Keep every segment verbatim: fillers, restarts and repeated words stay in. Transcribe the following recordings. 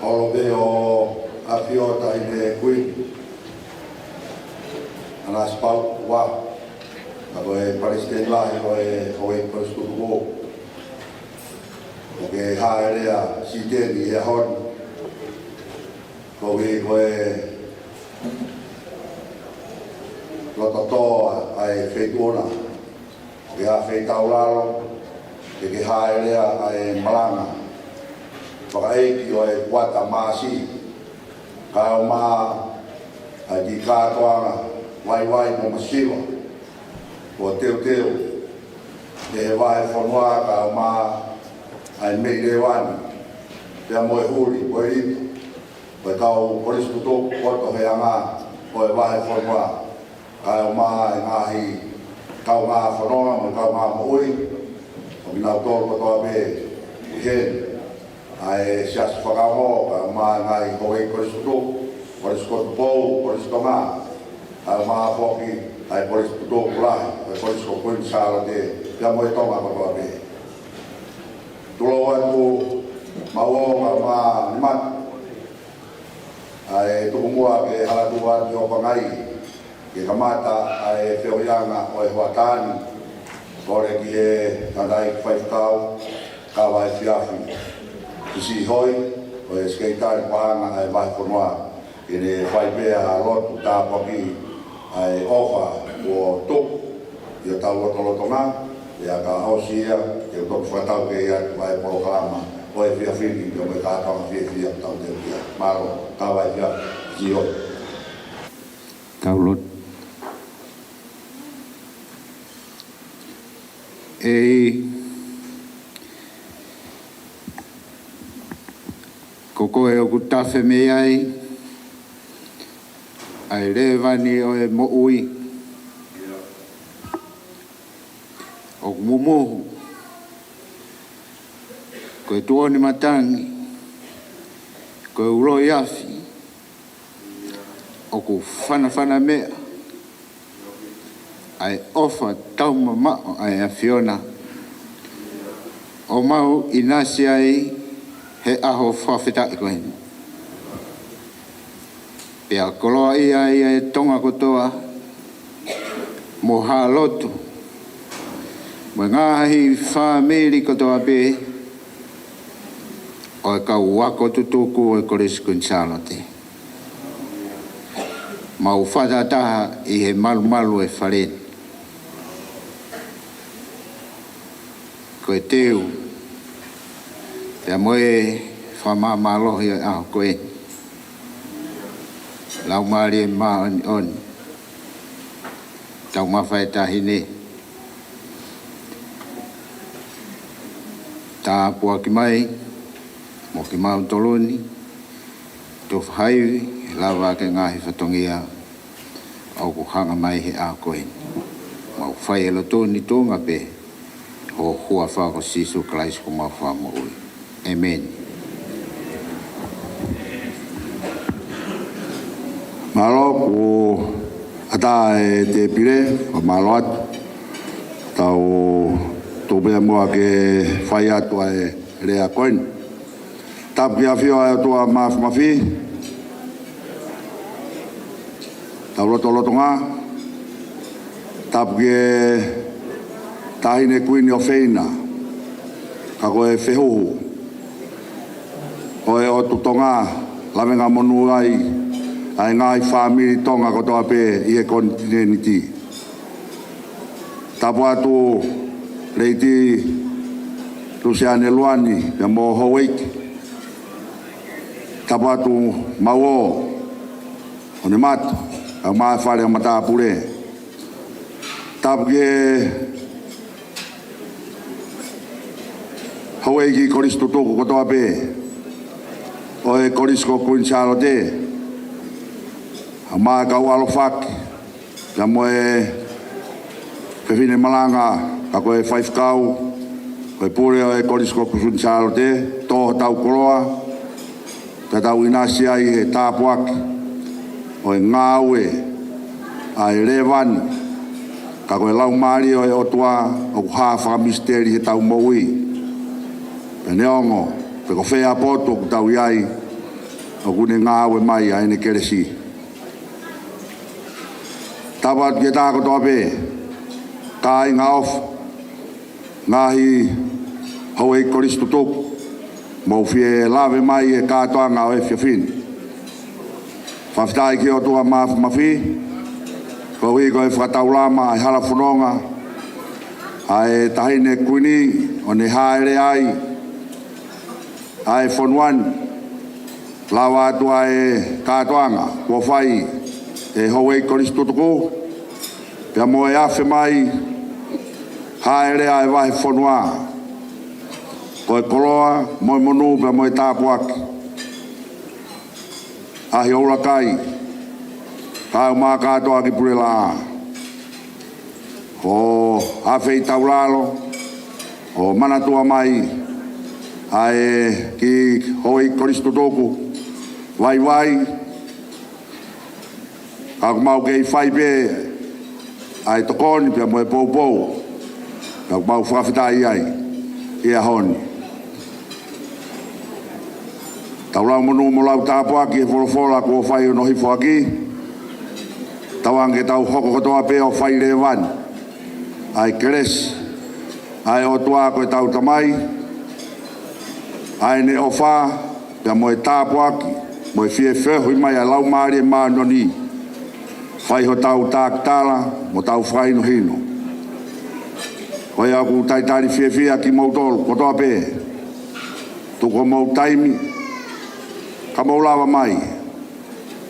Olo pē ʻo ʻAfio Taʻahine Kuini Nanasipauʻu ua, ka ko e Palesiteni Lahi ʻo e Houʻeiki Kolisi Tutuku, ʻoku ke hāʻele ʻa Siteni he ʻaho ni. Koeʻuhi ko e loto tō ʻa e feituʻu na, ʻoku ke hā feitaulalo, ke ke hāʻele ʻa e malanga fakaʻeiki ʻo e kuata Māsi, kae ʻumaʻā ʻa e kiʻi kātoanga vaivai mo masiva kuo teuteu ʻe he vahefonua, kae ʻumaʻā ʻa e meʻi lēvani, pea mo e huli mo e lita ʻo e kau kolisi tutuku kotoa he anga ʻo e vahefonua, kae ʻumaʻā e ngaahi kaungā fononga mo e kaungā moʻui ʻo kinautolu kotoa pē ʻi heni, ʻa e Siasi Fakaongo, kae ʻumaʻā e ngaahi houʻeiki kolisi tutuku, Kolisi Kotupou, Kolisi Tonga, kae ʻumaʻā foki ʻa e Kolisi Tutuku Lahi, ʻa e Kolisi ko Kuini Sālote, pea mo e Tonga kotoa pē. Tulou atu Mauō kae ʻumaʻā Nimata, ʻa e tuku muʻa ke hala tuʻu atu ʻi ho pangai, ke kamata ʻa e feohiʻanga ʻo e hoʻatā ni. Kole ki he tangataʻeiki faifekau kava efiafi, Sisihoi, ko e Sekelitali Paʻanga ʻa e vahefonua, ke ne fai pē ʻa e lotu tāpuaki ʻa e ʻofa kuo tuku ʻi hotau lotolotonga, pea ka ʻosi ia, te u toki fakatau ke ʻi ai atu ʻa e polokalama ʻo e efiafi ni, pea mo e kātoanga fiefia ʻoku tau teukia. Mālō, kava efiafi, Sisihoi. Tau lotu. ʻEiki, ko koe ʻoku tafe mei ai ʻa e lēvani ʻo e moʻui. ʻOku mumuhu, ko e tuʻoni matangi, ko e uloʻi afi, ʻoku fanafana meʻa ʻa e ʻofa taumamaʻo ʻa e ʻAfiona, ʻo mau ʻinasi ai he ʻaho fakafetaʻi ko eni. Pea koloaʻia ai ʻa e Tonga kotoa, mo Haʻa Lotu, mo e ngaahi fāmili kotoa pē ʻo e kau ako tutuku ʻo e Kolisi Kuini Sālote. Mau fakataha ʻi he malumalu ʻo e fale ni. Ko e teu, pea mo e fakamāmālohi ʻo e ʻaho ko eni. Laumālie Māʻoniʻoni, taumafa ʻa e taʻahine, tāpuaki mai mo kimautolu ni, tufa haivi, lava ke ngaahi fatongia ʻoku hanga mai he ʻaho ko eni. Mau fai e lotu ni tuʻunga pē ho huafa ko Sīsū Kalaisi ko homau Fakamoʻui. ʻĒmeni. Mālō, kuo ʻatā e tēpile, fakamālō atu. Tau tuku pē muʻa ke fai atu ʻa e lea ko eni. Tapu ki he ʻAfio ʻa e ʻOtua Māfimafi, tau lotolotonga. Tapu ki he Taʻahine Kuini ʻofeina, ka ko e fehuhu ʻo e ʻOtu Tonga, lavengamonū ai ʻa e ngaahi fāmili Tonga kotoa pē ʻi he konitinēniti. Tapu atu Lady Luseane Luani, pea mo houʻeiki. Tapu atu Mauō, ʻo Nimata, kae ʻumaʻā e fale ʻo matāpule. Tapu ki he houʻeiki kolisi tutuku kotoa pē ʻo e Kolisi ko Kuini Sālote, kae ʻumaʻā e kau ʻalofaki, pea mo e fefine malanga, ka ko e faifekau, ko e pule ʻo e Kolisi ko Kuini Sālote, tō hotau koloa, pea tau ʻinasi ai he tāpuaki ʻo e ngāue ʻa e lēvani, ka ko e Laumālie ʻo e ʻOtua ʻoku hā fakamisiteli heʻetau moʻui. Pea neongo pe ko fē ʻa e potu ʻoku tau ʻi ai, ʻoku ne ngāue mai ʻa ʻene kelesi. Tapu atu ki he tā kotoa pē, kāinga ʻofa, ngaahi houʻeiki kolisi tutuku, mou fie lave mai he kātoanga ʻo e efiafi ni. Fakafetaʻi ki he ʻOtua Māfimafi, koeʻuhi ko e fakataulama ʻa e hala fononga ʻa e Taʻahine Kuini ʻo ne hāʻele ai ʻa e fonua ni, lava atu ʻa e kātoanga kuo fai ʻe he houʻeiki kolisi tutuku, pea mo e afe mai hāʻele ʻa e vahefonua, ko e koloa mo e monū pea mo e tāpuaki ʻa Hiʻoulakai, kae ʻumaʻā kātoa ʻa Kipulelaʻā. ʻO afe ʻi taulalo, ʻo manatua mai ʻa e kiʻi houʻeiki kolisi tutuku vaivai, ka ʻoku mau kei fai pē ʻa e tokoni pea mo e poupou, ka ʻoku mau fakafetaʻi ai ʻi he ʻaho ni. Tau lau monū mo lau tāpuaki he folofola kuo fai hono hifo ʻaki. Tauange ke tau hoko kotoa pē ʻo fai lēvani ʻa e kelesi ʻa e ʻOtua ko ʻetau Tamai, ʻa ʻene ʻofa, pea mo e tāpuaki, mo e fie feohi mai ʻa e Laumālie Māʻoniʻoni, fai hotau takitala mo hotau fakahinohino. Ko ia ʻoku talitali fiefia kimoutolu kotoa pē, tuku homou taimi ka mou lava mai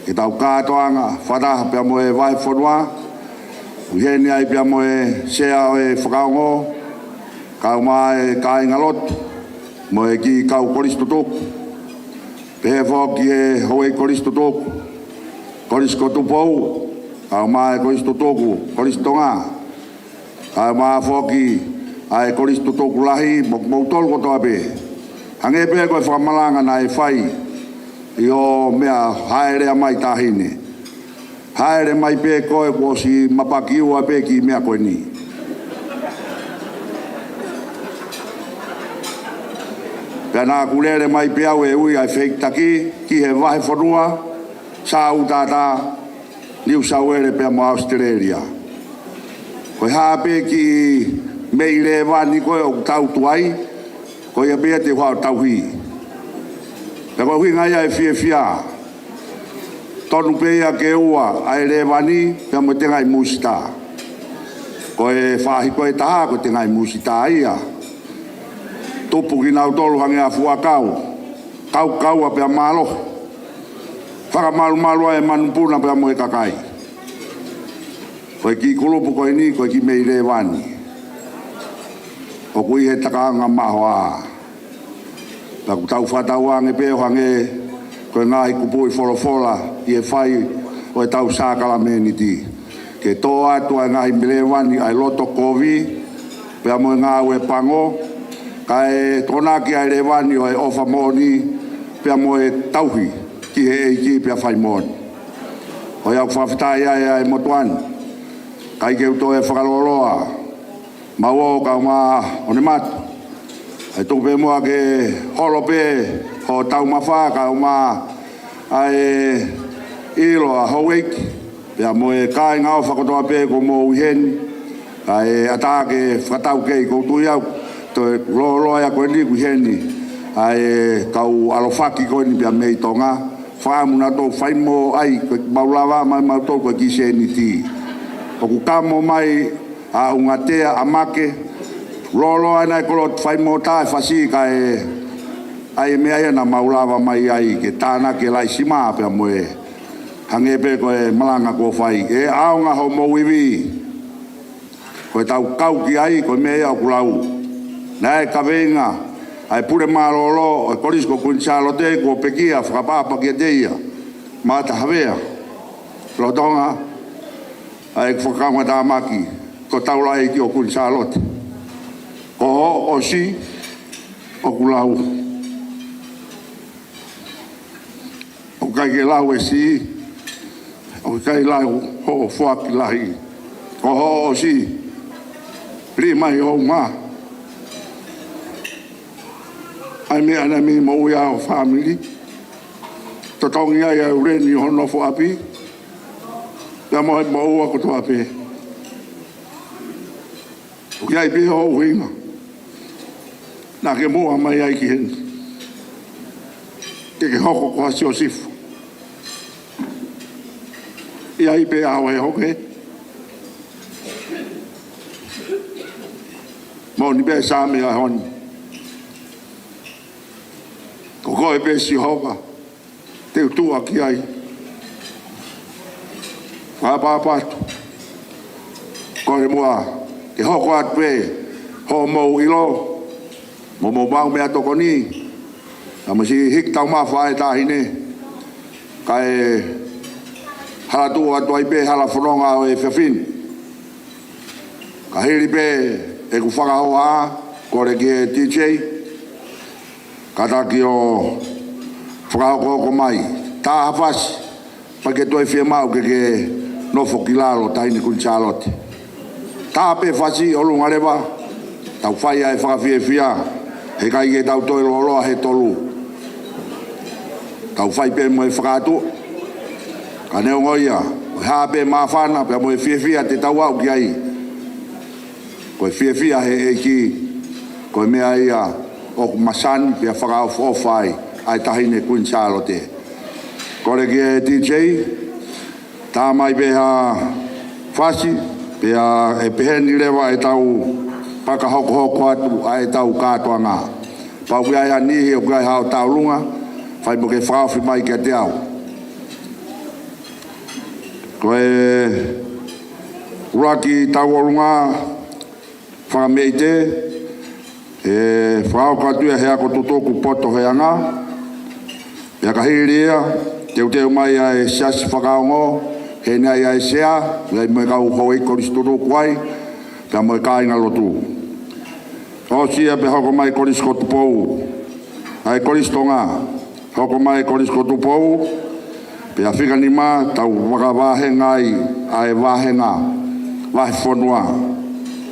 ke tau kātoanga fakataha pea mo e vahefonua, ʻi heni ai pea mo e sea ʻo e fakaongo, kae ʻumaʻā e kāingalotu mo e kiʻi kau kolisi tutuku, pehē foki e houʻeiki kolisi tutuku, Kolisi ko Tupou, kae ʻumaʻā e kolisi tutuku Kolisi Tonga, kae ʻumaʻā foki ʻa e kolisi tutuku lahi mo kimoutolu kotoa pē. Hangē pē ko e fakamalanga naʻe fai ʻi hoʻo meʻa hāʻele mai Taʻahine. Hāʻele mai pē koe kuo ʻosi mapaki ua pē kiʻi meʻa ko eni. Pea naʻa ku lele mai pē au ʻe ui ʻa e fehikitaki ki he vahefonua, Sautata, Niu Sauele pea mo ʻAositelēlia. Ko e hā pē kiʻi meʻi lēvani ko ē ʻoku tau tuai, ko ia pē ia te u haʻu ʻo tauhi. Pea ko e ʻuhinga ia e fiefia, tonu pē ia ke ua ʻa e lēvani pea mo e tengaʻi musitā. Ko e faʻahiko ʻe taha ko e tengaʻi musitā ia. Tupu kinautolu hangē ha fuʻu ʻakau, kaukaua pea mālohi, fakamalumalu ai e manupuna pea mo e kakai. Ko e kiʻi kulupu ko eni, ko e kiʻi meʻi lēvani ʻoku ʻi he takaanga mahoa. Pea ʻoku tau fakatauange pē ʻo hangē ko e ngaahi kupuʻi folofola ʻi he fai ʻo ʻetau sākalamēniti, ke toʻo atu ʻa e ngaahi lēvani ʻa e loto kovi pea mo e ngāue pango, kae tokonaki ʻa e lēvani ʻo e ʻofa moʻoni pea mo e tauhi ki he ʻEiki pea fai moʻoni. Ko ia ʻoku fakafetaʻi ai ʻa e motuʻa ni, ʻikai ke u toe fakalōloa, mau ō kae ʻumaʻā ʻOnemato. ʻE tuku pē muʻa ke holo pē hoʻo taumafa kae ʻumaʻā ʻa e ʻilo ʻa houʻeiki pea mo e kāinga ʻofa kotoa pē kuo mou ʻi heni. Kae ʻatā ke fakatau kei ʻoku ou tui au, toe lōloa ia ko eni ʻoku ʻi heni ʻa e kau ʻalofaki ko eni pea mei Tonga. Fakaʻamu naʻa tau fai mo ai, ko e mau lava mai mautolu ko e kiʻi sēniti. ʻOku kamo mai ʻa ʻUngatea, ʻa Make, lōloa ʻa e kolo fai mo tā e fasi kae ʻai e meʻa ia naʻa mau lava mai ai ke tānaki e laʻi sima pea mo e hangē pē ko e malanga kuo fai. ʻE ʻaonga hoʻomou ivi, ko ʻetau kau ki ai, ko e meʻa ia ʻoku lau. Naʻe kaveinga ʻa e pule mālōlō ʻo e Kolisi ko Kuini Sālote kuo pekia fakaʻapaʻapa kiate ia, Mata Havea Lolotonga, ʻa e fakakaungatāmaki ko Taulaʻeiki ʻo Kuini Sālote. Ko hoʻo ʻosi ʻoku lau. ʻOku ʻikai ke lau e si, ʻoku ʻikai lau hoʻo foaki lahi. Ko hoʻo ʻosi, lī mai hoʻo mā. ʻAi meʻa na mi mo ui ʻa ho fāmili. Tongi ai ʻa e ʻū leni ʻo hoʻo nofo ʻapi, pea mo e moʻua kotoa pē. ʻOku ʻi ai pē hoʻo ʻuhinga naʻa ke muʻa mai ai ki heni, ke ke hoko ko ha Siosifa. ʻI ai pē ʻa e hoke, moʻoni pē Saame ʻa e honi. Ko koe pē Sihova, te u tuʻa ki ai. Fakapapatu, ko e muʻa ke hoko atu pē hoʻomou ʻilo, mo mou maʻu meʻatokoni, naʻa mo siʻi hiki taumafa ʻa e taʻahine, kae hala tuʻu atu ai pē hala fononga ʻo e efiafi ni. Ka hili pē ʻeku fakahoha, kole ki he D J, kātaki ʻo fakahokohoko mai. Tā ha fasi, pea ke toe fiemaʻu ke ke nofo ki lalo, Taʻahine Kuini Sālote. Tā pē fasi ʻolunga leva, tau fai ʻa e fakafiefia, heʻikai ke tau toe lōloa he tolu. Tau fai pē mo e fakaʻatuʻa. Ka neongo ia, ko e hā pē māfana, pea mo e fiefia te tau aʻu ki ai, ko e fiefia he ʻEiki, ko e meʻa ia ʻoku masani pea fakaʻofoʻofa ai ʻa e Taʻahine Kuini Sālote. Kole ki he D J, tā mai pē ha fasi, pea ʻe pehē ni leva ʻetau fakahokohoko atu ʻa ʻetau kātoanga. Pea ʻoku ʻi ai ha niʻihi ʻoku ʻi ai haʻo tauʻolunga, fai mo ke fakaofi mai kiate au. Ko e ʻuluaki tauʻolunga fakameʻite, ʻe fakahoko atu ia he ako tutuku poto he anga. Pea ka hili ia, teuteu mai ʻa e siasi fakaongo, heni ai ʻa e sea, ʻi ai mo e kau houʻeiki kolisi tutuku ai, pea mo e kāingalotu. ʻOsi ia pea hoko mai Kolisi ko Tupou, ʻa e Kolisi Tonga, hoko mai Kolisi ko Tupou, pea fika nima tau fakavahenga ai ʻa e vahenga, vahefonua.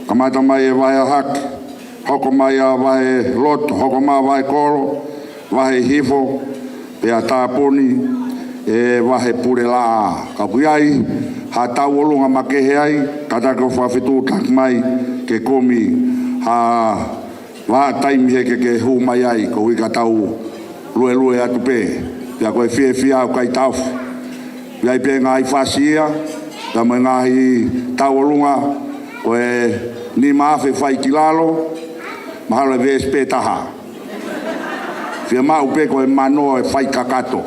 Kamata mai e vahe ʻaho hake, hoko mai ʻa e vaheloto, hoko mai ʻa e vahekolo, vahehifo, pea tāpuni e vahepulelaʻā. Ka ʻoku ʻi ai ha tauʻolunga makehe ai, kātaki ʻo fakafetuʻutaki mai ke kumi ha vahaʻa taimi he ke ke hū mai ai, koeʻuhi ka tau luelue atu pē. Pea ko e fiefia ʻoku ʻikai taʻofi. ʻI ai pē ngaahi fasi ia, pea mo e ngaahi tauʻolunga, ko e nima afe fai ki lalo, mahalo e veesi pē taha. Fiemaʻu pē ko e mano ʻe fai kakato.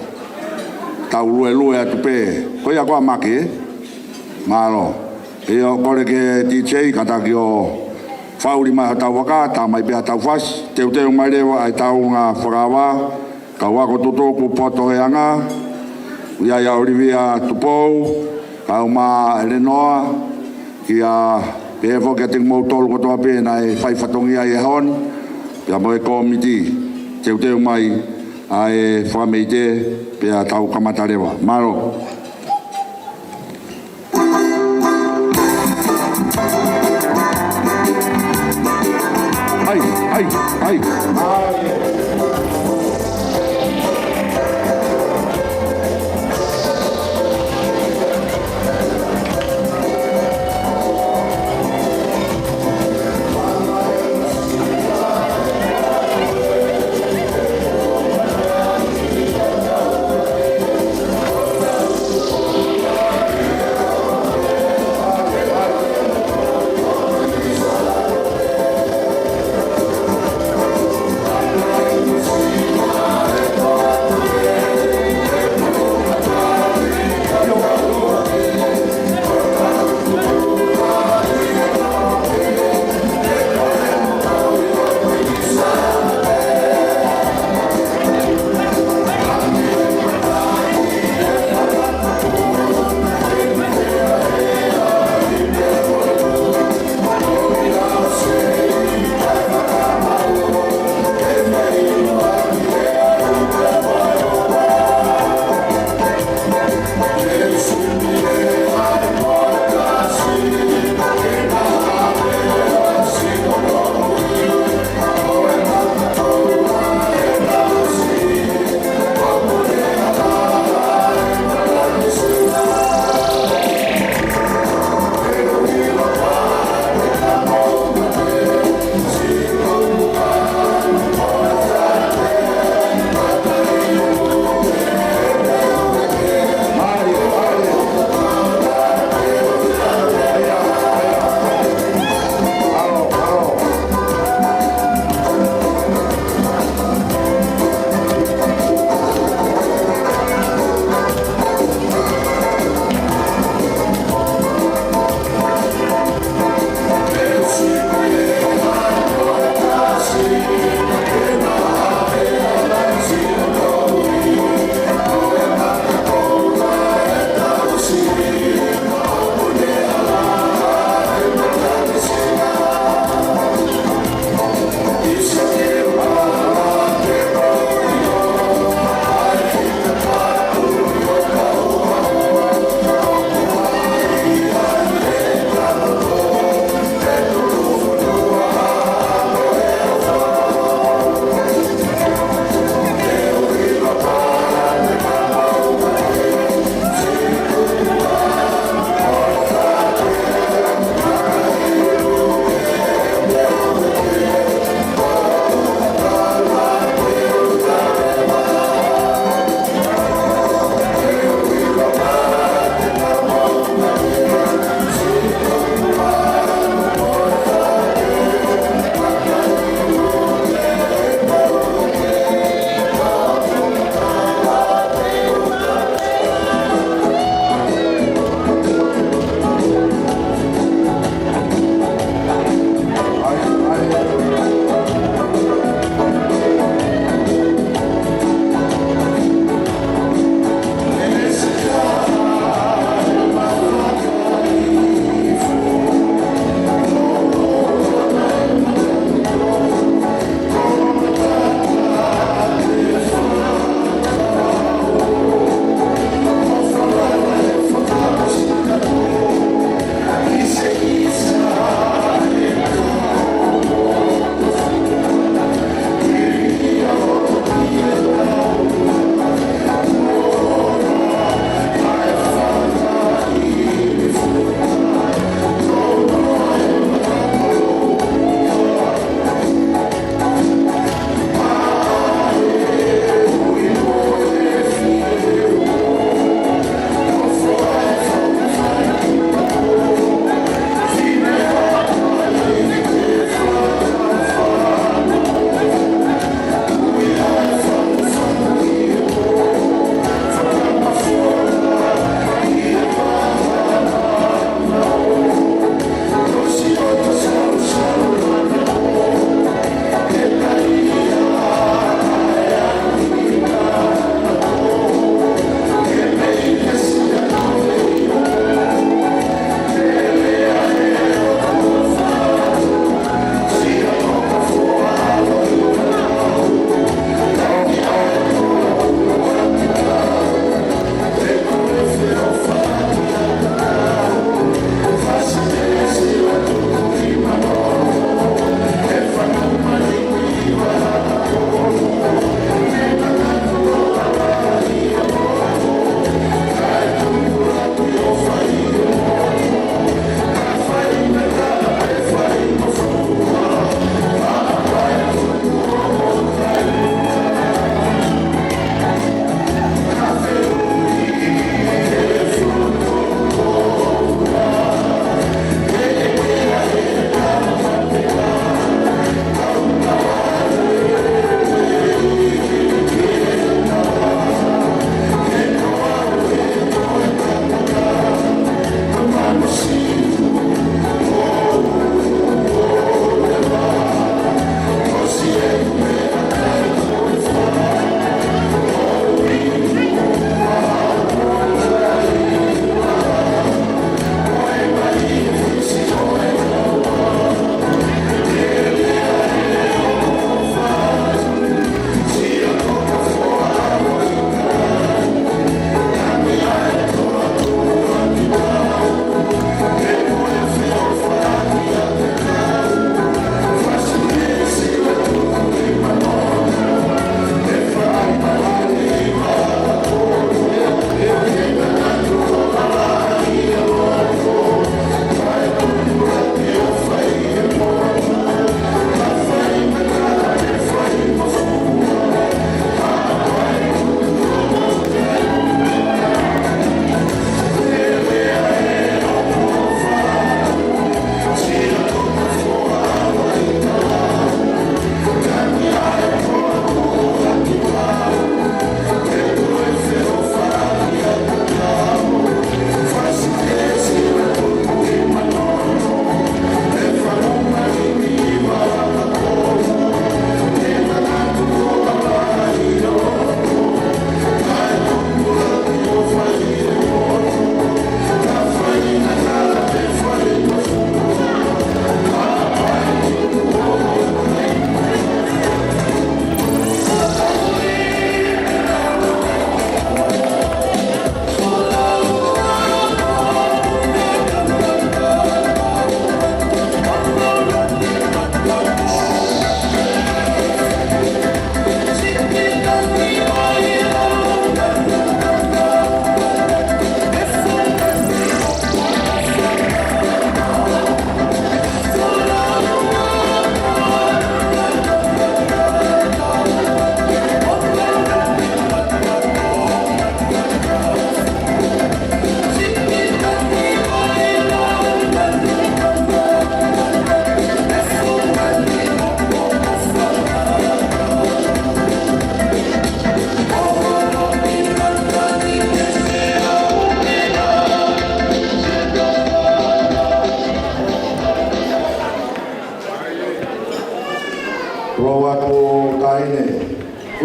Tau luelue atu pē. Ko ia ko ā Maki, ē? Mālō. ʻIo, kole ki he D J, kātaki ʻo fakaʻuli mai hotau vaka, tā mai pē hotau fasi, teuteu mai leva ʻa e tauʻolunga fakaava, kau ako tutuku poto he anga, ʻi ai ʻa ʻOlivia Tupou, kau mai ʻElenoa, kia pehē foki kiate kimoutolu kotoa pē naʻe fai fatongia ʻi he ʻaho ni, pea mo e kōmiti, teuteu mai ʻa e fakameʻite, pea tau kamata leva. Mālō. ʻAi, ʻai, ʻai.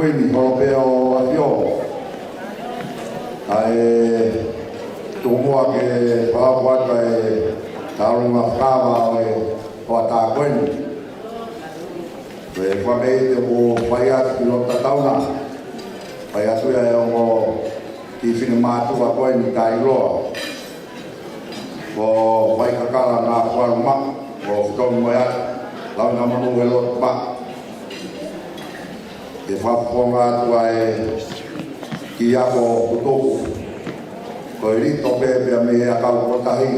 Ni holo pē ʻo ʻafio. ʻA e tuku muʻa ke fakaʻapaʻapa e tauʻolunga fakava ʻo e hoʻatā ko eni. Ko e fakaʻite ʻoku fai atu ki loto tatauna. Fai atu ia ʻe he ongo kiʻi finemātuʻa ko eni taʻeʻiloa. Ko Faikakala Nakualuma, ko Fitomi Moeata, lave ʻa e monū ʻi loto pē. ʻE fakafofonga atu ʻa e kiʻi ako tutuku. Ko e lito pē pea mei he ʻakau kotahi.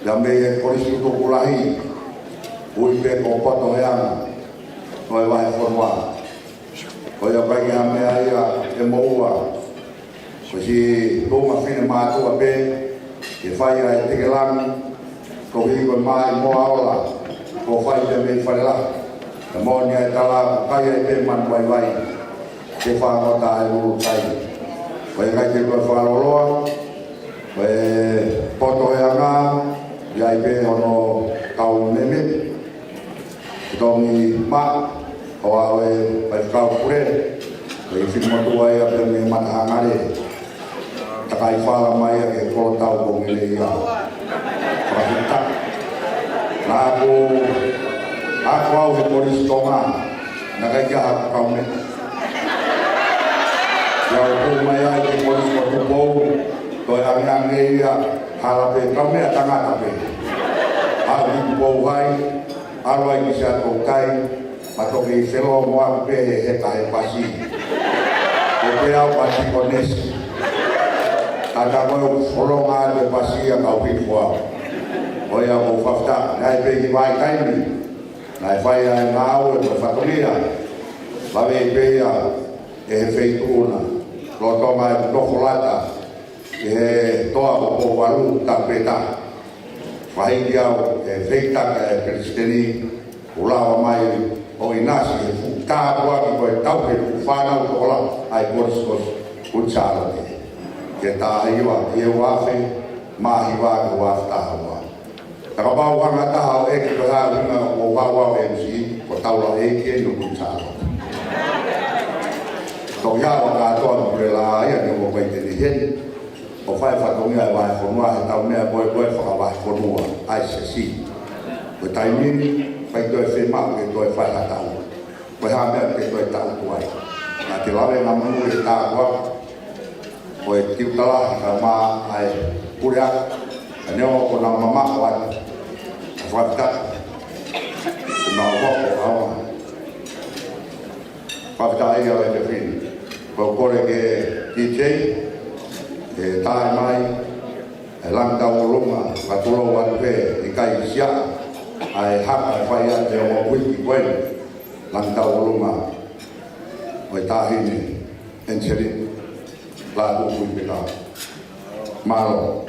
Pea mei he Kolisi Tutuku Lahi. Ui pē ko Poto Heanga. Ko e vahefonua. Ko ia ʻoku ʻikai ha meʻa ia ʻe moʻua. Ko siʻi tuʻunga finemātuʻa pē, ke fai ʻa e tekelangi, koeʻuhi ko e maʻimoa ola, ko e fai pē mei Falelahi. Ka moʻoni ʻa e tala, ko e kai ai pē manu vaivai, ke fāngota ai ʻulu kai. Ko e kai ke ko e fakaloloa, ko e Poto Heanga, ʻi ai pē hono kau mēmipa. Tongi ma, ʻo ʻave ʻa e kau pule, ʻa e finemotuʻa ia pē mei Matahangale. Takai fala mai ia ke kolo tau ko ngele ia. Fakafita. Naʻa ku, ʻa ku ʻi he Kolisi Tonga, naʻe ʻikai ke ʻi ai ha kaumeʻa. Ia ʻo ku mai ai ki he Kolisi ko Tupou, ko e angeange ia, hala pē kaumeʻa tangata pē. ʻA ki Tupou ai, ʻalu ai ki Siaʻatoutai, ma toki felomo atu pē he heka he pasi. Ko pē au pasi ko nesi. Ka ka ko e folonga atu e pasi ia kau hifo au. Ko ia ʻoku ou fakafita, naʻe pē ki vaitaimi. Naʻe fai ai ngāue ko e fatongia. Lave pē ia ʻe he feituʻu na. Lolotonga e nofo lata. ʻI he toa ko Pouvalu, Tapeta. Fai ki au e feitaki ʻa e Pelisiteni, ʻo lava mai ʻo ʻinasi he fuʻu tāpuaki ko e tauhi e fuʻu fānau tokolahi ʻa e Kolisi ko Kuini Sālote. Ke taha hiva, ʻi he ua afe mā hiva ki he ua afe taha ua. Ka kapau hanga taha ʻo ʻeke ko e hā e ʻuhinga ʻoku ou haʻu au ʻo M C, ko e taulaʻeiki eni ʻo Kuini Sālote. Toki haʻu ʻa kātoa mo Pulelā ia ni ʻo ʻikai te ne heni. ʻO fai fatongia e vahefonua he tau meʻa ko e ko e fakavahefonua, ʻa e sesi. Ko e taimi ni, ʻikai toe fiemaʻu ke toe fai ha tau. Ko e hā e meʻa ke toe tau tuai. Naʻa te lave ʻa e monū ʻi he tāpuaki. Ko e tiuta lahi ka mā ai pule atu. Ka neongo ko ʻenau mamaʻo atu. Ka fakafita. Ko ʻenau hoko ʻaonga. Fakafetaʻi ʻa e fefine. Ko e kole ke D J, ke tae mai, ʻe Langitauʻolunga, ka tulou atu pē, ʻikai sia, ʻa e haka ʻe fai atu ʻe ongo uiki ko eni, Langitauʻolunga, ʻo e taʻahine, Angeline, Lātūfuipeka. Mālō.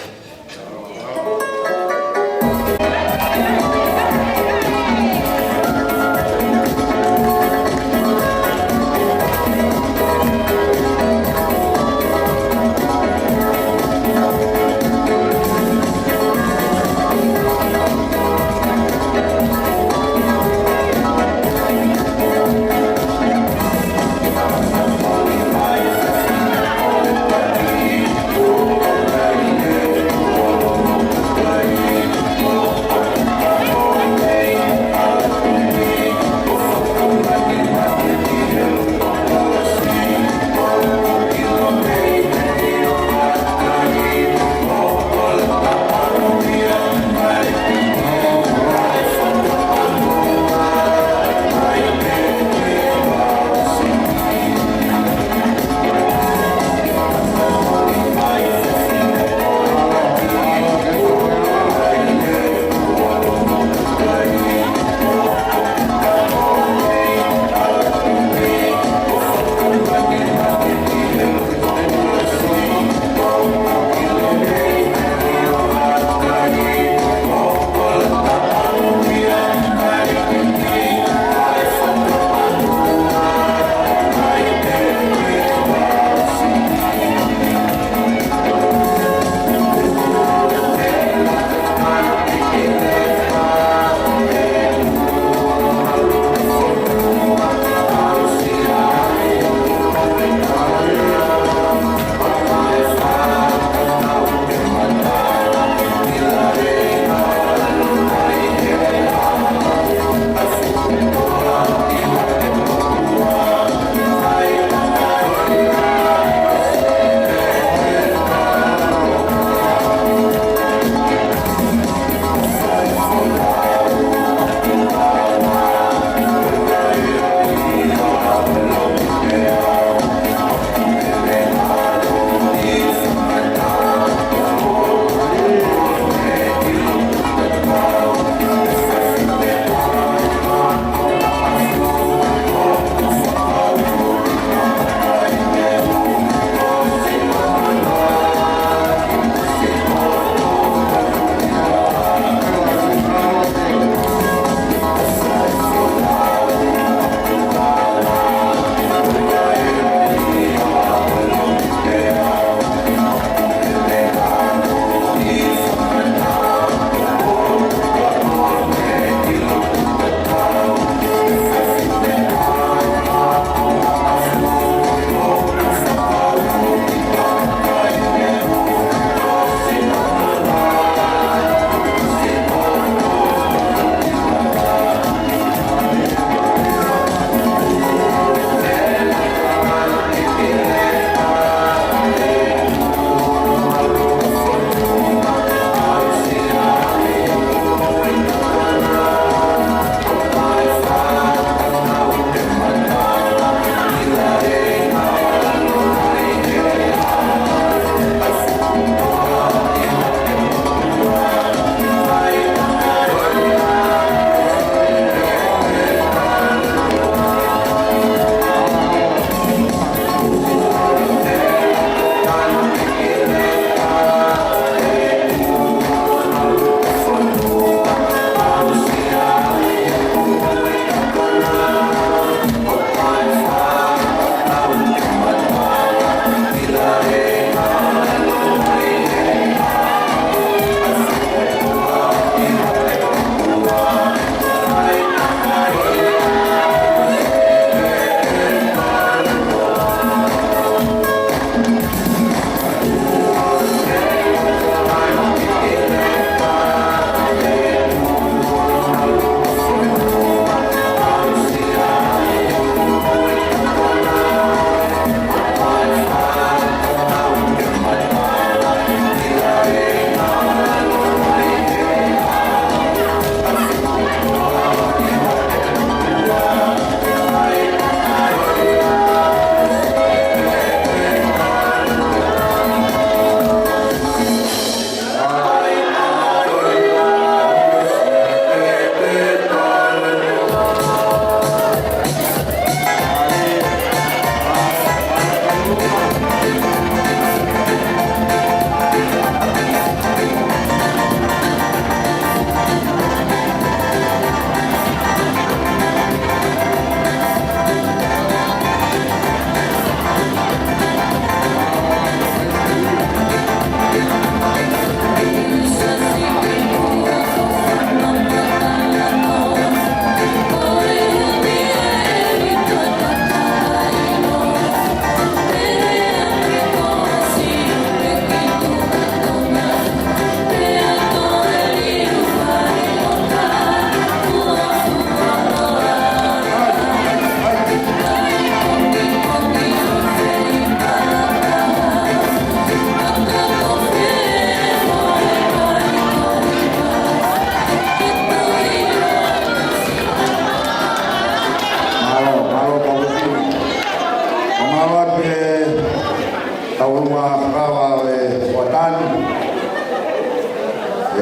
ʻOlunga fakava e Hoatani,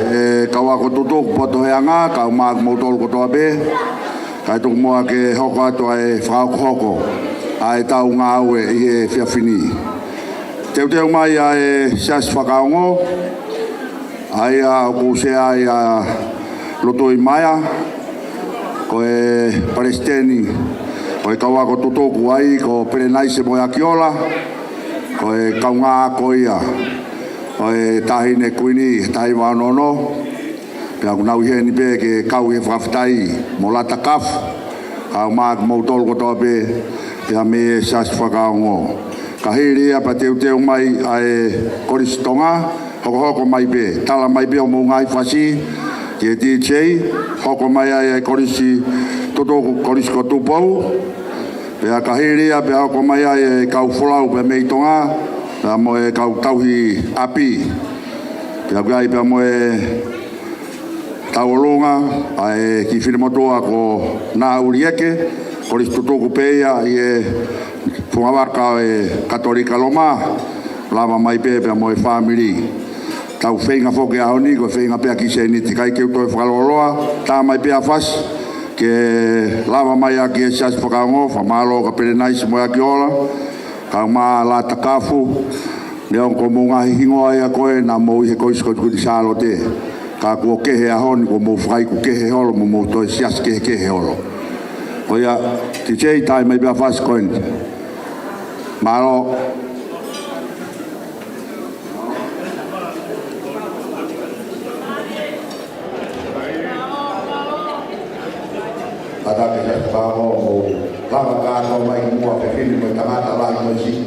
e kau ako tutuku poto he anga, kae ʻumaʻā kimoutolu kotoa pē, kae tuku muʻa ke hoko atu ʻa e fakahokohoko ʻa e tau ngāue ʻi he efiafi ni. Teuteu mai ʻa e Siasi Fakaongo, ʻa ia ʻoku sea ai ʻa Lotui Maea, ko e palesiteni, ko e kau ako tutuku ai, ko Pelenaise Moeakiola, ko e kaungā ako ia ʻo e Taʻahine Kuini, taha hiva ono ono, pea ʻoku nau ʻi heni pē ke kau ʻi he fakafetaʻi mo Lata Kafu, kae ʻumaʻā kimoutolu kotoa pē, pea mei he Siasi Fakaongo. Ka hili ia pea teuteu mai ʻa e Kolisi Tonga, hokohoko mai pē, tala mai pē hoʻomou ngaahi fasi ki he D J, hoko mai ai e kolisi tutuku, kolisi ko Tupou, pea ka hili ia pea hoko mai ai e kau folau pea mei Tonga, pea mo e kau tauhi ʻapi. Pea ʻoku ʻi ai pea mo e tauʻolunga ʻa e kiʻi finemotuʻa ko Naʻulieke, kolisi tutuku pē ia ʻi he fungavaka ʻo e Katolika Loma, lava mai pē pea mo e fāmili. Tau feinga foki ʻaho ni, ko e feinga pē ʻa e kiʻi sēniti, ʻikai ke u toe fakalōloa, tā mai pē ʻa e fasi ke lava mai ʻaki e Siasi Fakaongo. Fakamālō kia Pelenaise Moeakiola, kae ʻumaʻā Lata Kafu, neongo ko homou ngaahi hingoa ia ko ē naʻa mou ʻi he Kolisi ko Kuini Sālote, ka kuo kehe ʻaho ni, kuo mou fakaiku kehe holo, mo mou toe siasi kehekehe holo. Ko ia, D J, tā mai pē ʻa e fasi ko eni. Mālō. Kātaki e Siasi Fakaongo, mou lava kātoa mai ki muʻa, fefine mo e tangata, lahi mo e siʻi.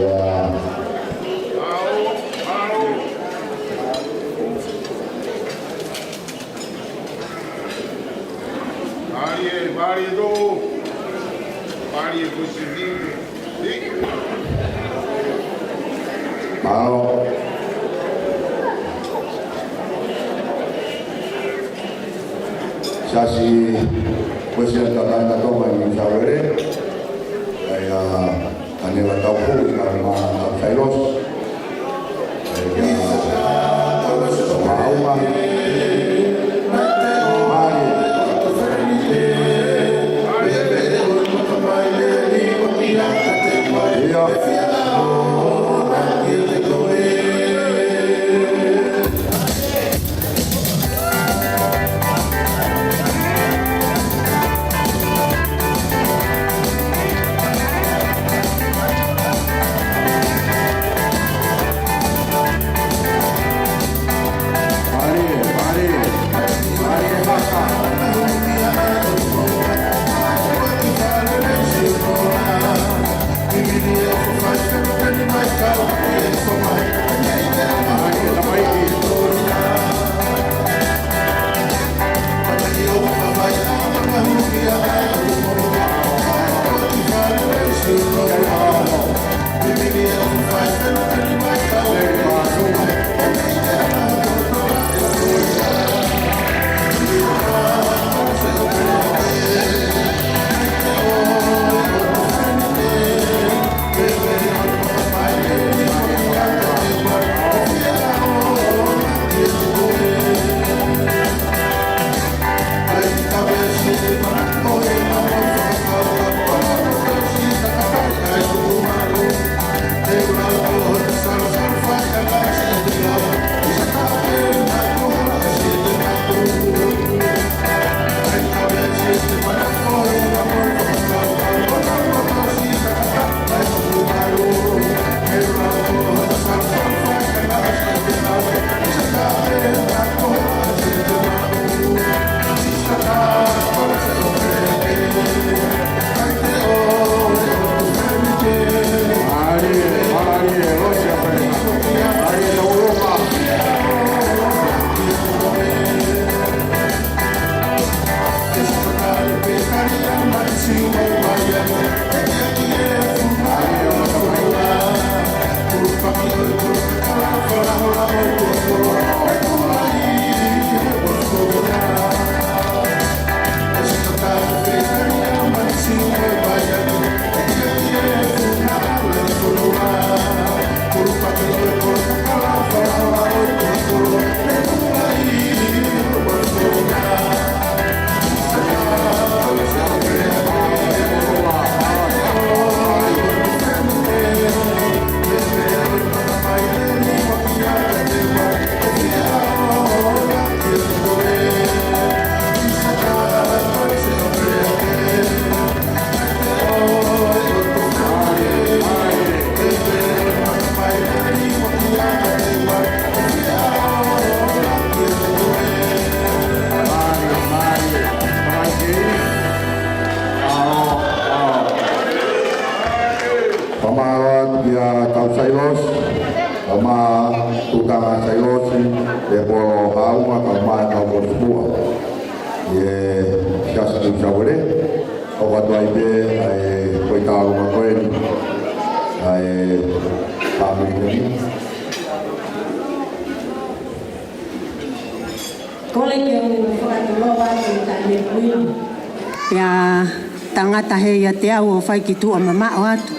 Mālō, mālō. Mālie, mālie tō. Mālie ko si vini. Mālō. Siasi, Uēsiliana Tangata Tonga ʻi New South Wales. ʻAi, ʻa, ʻAnela Taupou, ʻa, ma, ʻa, Sailosi. ʻAi, ʻa, ma, ʻa, ma. Mālie. Ia. Fakamālō atu kia Kau Sailosi, kau mā Tuʻutanga Sailosi, Tēpolo Haʻauma, kau mā Kau Kosipua. ʻI he Siasi New South Wales, ʻoku ʻoatu ai pē ʻa e foʻi tauʻolunga ko eni ʻa e fāmili ko eni. Kole ke u fakatulou atu ki he Kuini. Pea tangata he ʻiate au ʻo fai ki tuʻa mamaʻo atu.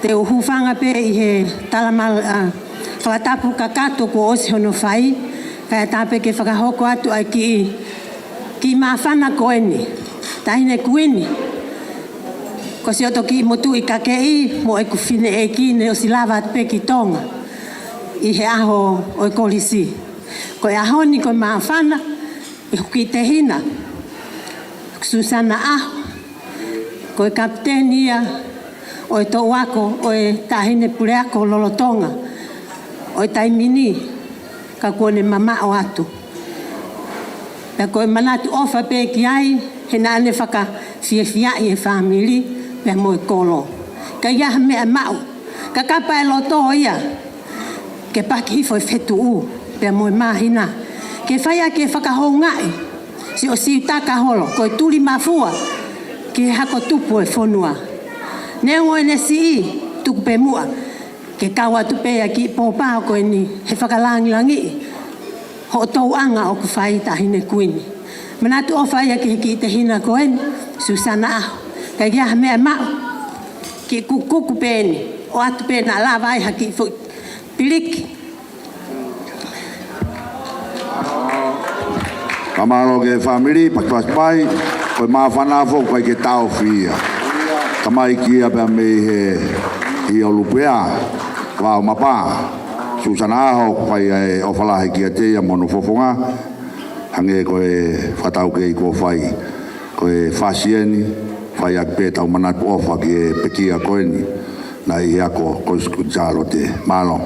Te u hūfanga pē ʻi he talamal-, ʻa, fakatapu kakato kuo ʻosi hono fai, kae ʻatā pē ke fakahoko atu ʻa e kiʻi, kiʻi māfana ko eni. Taʻahine Kuini, ko siʻoto kiʻi motuʻi kakeʻi mo ʻeku fineʻeiki ne ʻosi lava atu pē ki Tonga ʻi he ʻaho ʻo e kolisi. Ko e ʻaho ni ko e māfana ʻi hoku kiʻi tehina, Susana ʻAho, ko e kapiteni ia ʻo e toʻu ako ʻo e Taʻahine Puleako lolotonga ʻo e taimi ni, ka kuo ne mamaʻo atu. Pea ko e manatu ʻofa pē ki ai, he naʻa ne fakafiefiaʻi e fāmili pea mo e kolo. ʻIkai ha meʻa maʻu, Kakapa e loto ia ke paki hifo e fetuʻu pea mo e māhina, ke fai ʻaki e fakahoungaʻi siʻo siutaka holo ko e tuli mafua ki he hako tupu e fonua. Neongo ʻene siʻi, tuku pē muʻa ke kau atu pē ʻa e kiʻi pōpao ko eni he fakalāngilangiʻi hoʻo tauʻanga ʻoku fai, Taʻahine Kuini. Manatu ʻofa ia ki he kiʻi tehina ko eni, Susana ʻAho. Ka ʻi ai ha meʻa maʻu, kiʻi kukuku pē eni, ʻoatu pē naʻa lava ai ha kiʻi foʻi piliki. Ka mālō ki he fāmili, pakipaki mai, ko e māfana foki ʻoku ʻikai ke taʻofi ia. Tamaiki ia pea mei he ʻi ʻOlupea, Vaomapa. Susana ʻAho, ʻoku fai ʻa e ʻofa lahi kiate ia mo hono fofonga, hangē ko e fakataukei kuo fai, ko e fasi eni, fai ʻaki pē ʻetau manatu ʻofa ki he pekia ko eni, naʻe ʻi he ako Kolisi Kuini Sālote. Mālō.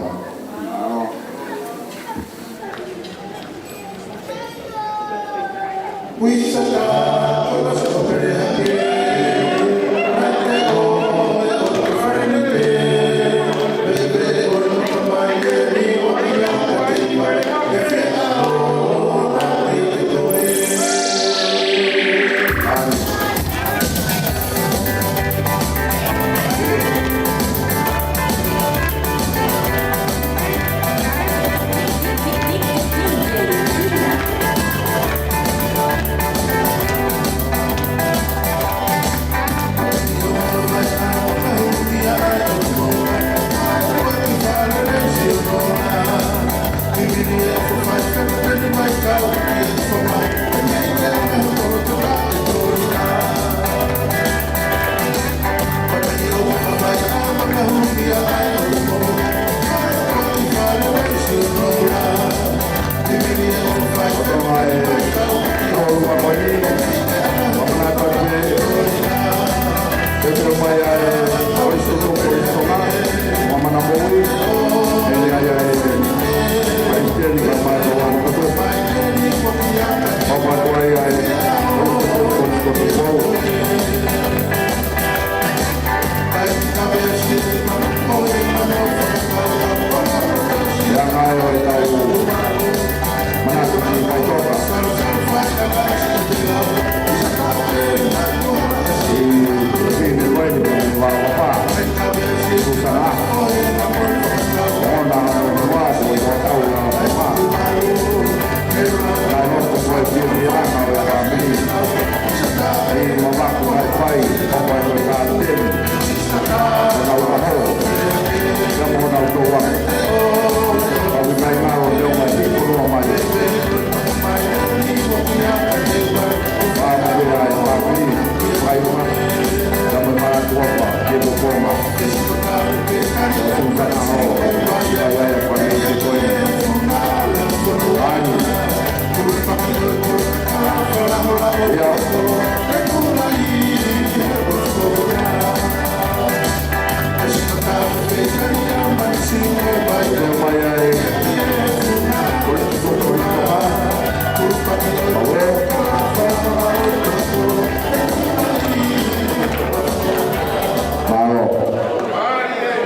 Mālō.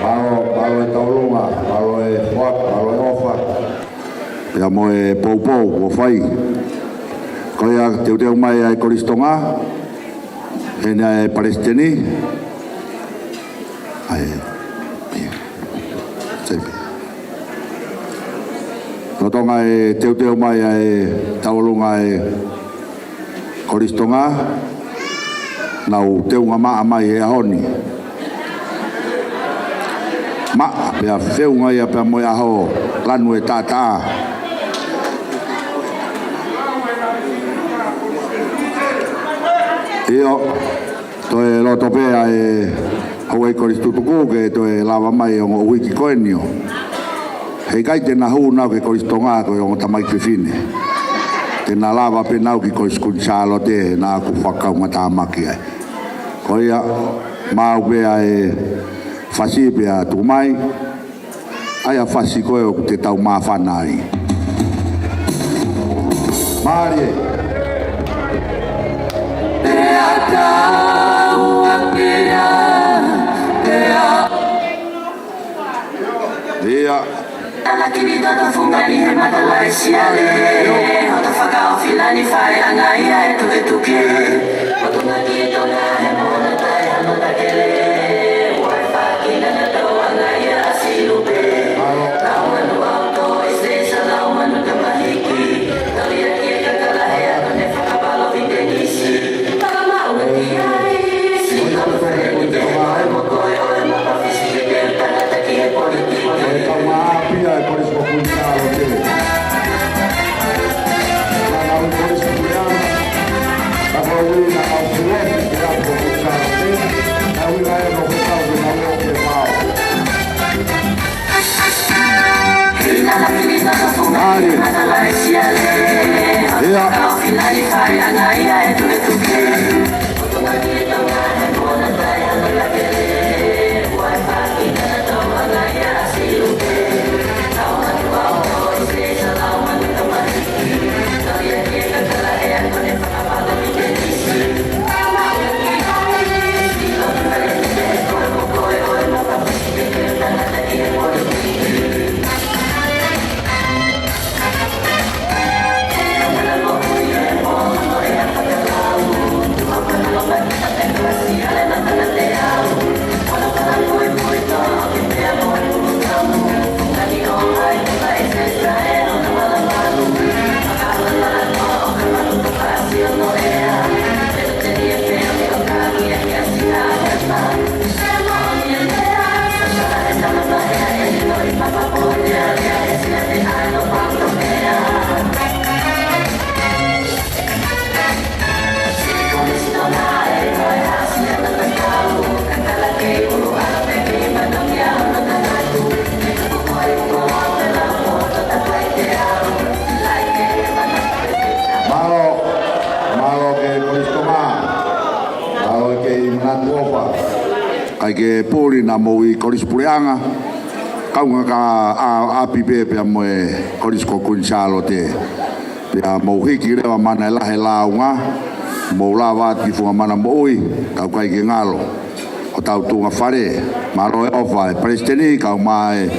Mālō, mālō e tauʻolunga, mālō e foaki, mālō e ʻofa. Pea mo e poupou kuo fai. Ko ia, teuteu mai ʻa e Kolisi Tonga, ʻe ʻi ai ʻa e palesiteni. ʻAi, ʻio. Sai pē. Lolotonga e teuteu mai ʻa e tauʻolunga ʻa e Kolisi Tonga, naʻa nau teunga maʻa mai he ʻaho ni. Maʻa pea feʻunga ia pea mo e ʻaho lanu e taʻataʻa. ʻIo, toe loto pē ʻa e houʻeiki kolisi tutuku ke toe lava mai ʻi he ongo uike ko eni ʻo. Heʻikai te na hū nau ki he Kolisi Tonga ko e ongo tamaiki fefine. Te na lava pē nau ki he Kolisi Kuini Sālote naʻa ku fakakaungatāmaki ai. Ko ia, maʻu pē ʻa e fasi pea tuku mai. ʻAi ʻa e fasi ko ē ʻoku te tau māfana ai. Mālie. Te ata ua kia, te a- Ia. Tala kili toto fungani he mata laisiale. Hoto fakaofilani fai anga ia e tuketuke. Hoto ngaki e tonga he mono tai hano takele. Ua e fakina na tau anga ia a silupe. Lau manu auto, e seisa lau manu tamahiki. Tau ia ki e kakala he ato ne fakapalo ki Tenisi. Tala mau ki ai. Sika mo fale ni te hoa e mo koe o e mo pafisi. Mali. Ia. Mālō, mālō ki he Kolisi Tonga. Mālō ki he manatu ʻofa. ʻIkai ke puli naʻa mou ʻi Kolisi Puleʻanga. Kaungā ka a, ʻapi pē pea mo e Kolisi ko Kuini Sālote. Pea mou hiki leva mana e lahi e lāunga. Mou lava atu ki funga mana moʻui. Ka ʻoku ʻikai ke ngalo. Ko hotau tuʻunga fale. Mālō e ʻofa e Palesiteni, kau mai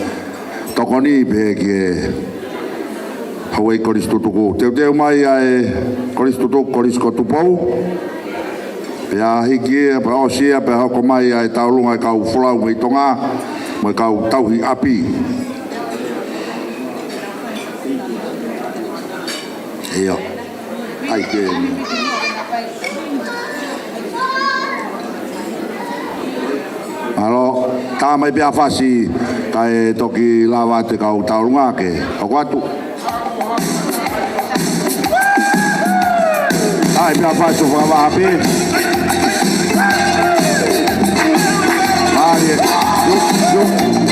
tokoni pē ki he Hawaii Kolisi Tutuku. Teuteu mai ʻa e Kolisi Tutuku, Kolisi ko Tupou. Pea hiki ia, pea ʻosi ia, pea hoko mai ʻa e tauʻolunga e kau folau mei Tonga, mo e kau tauhi ʻapi. ʻIo. ʻAi ke. Mālō, tā mai pē ʻa Fasi, kae toki lava atu e kau tauʻolunga ke hoko atu. ʻAi pē ʻa Fasi ʻo fakavahaʻapi. Mālie. Yup, yup.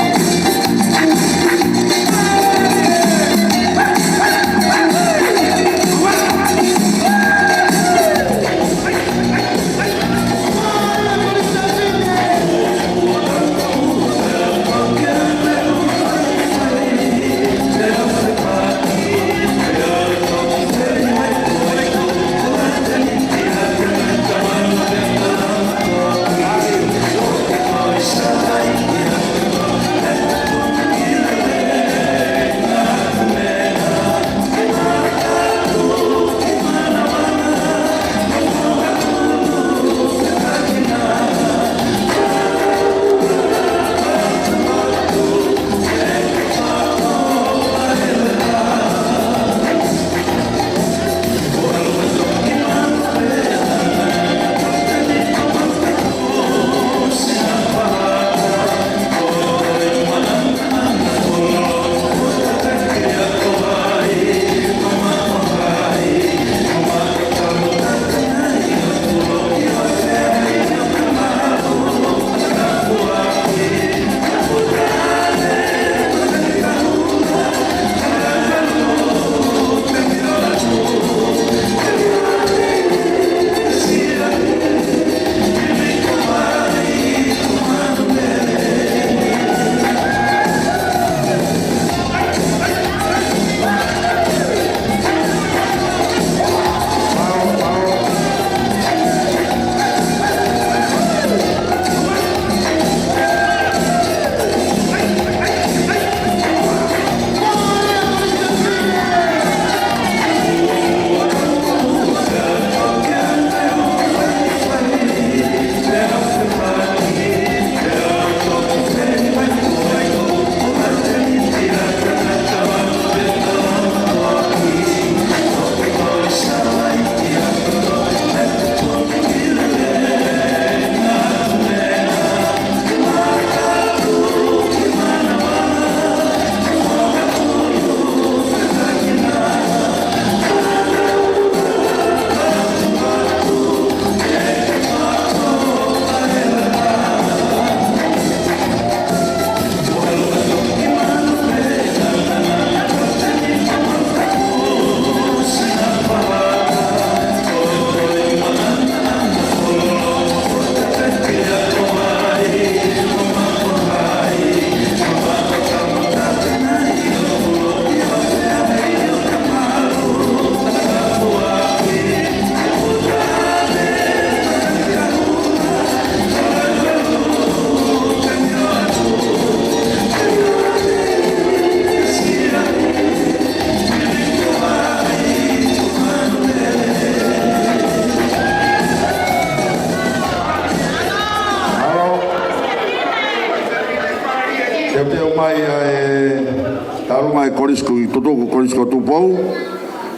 Tauʻolunga e Kolisi ko Tutuku, Kolisi ko Tupou.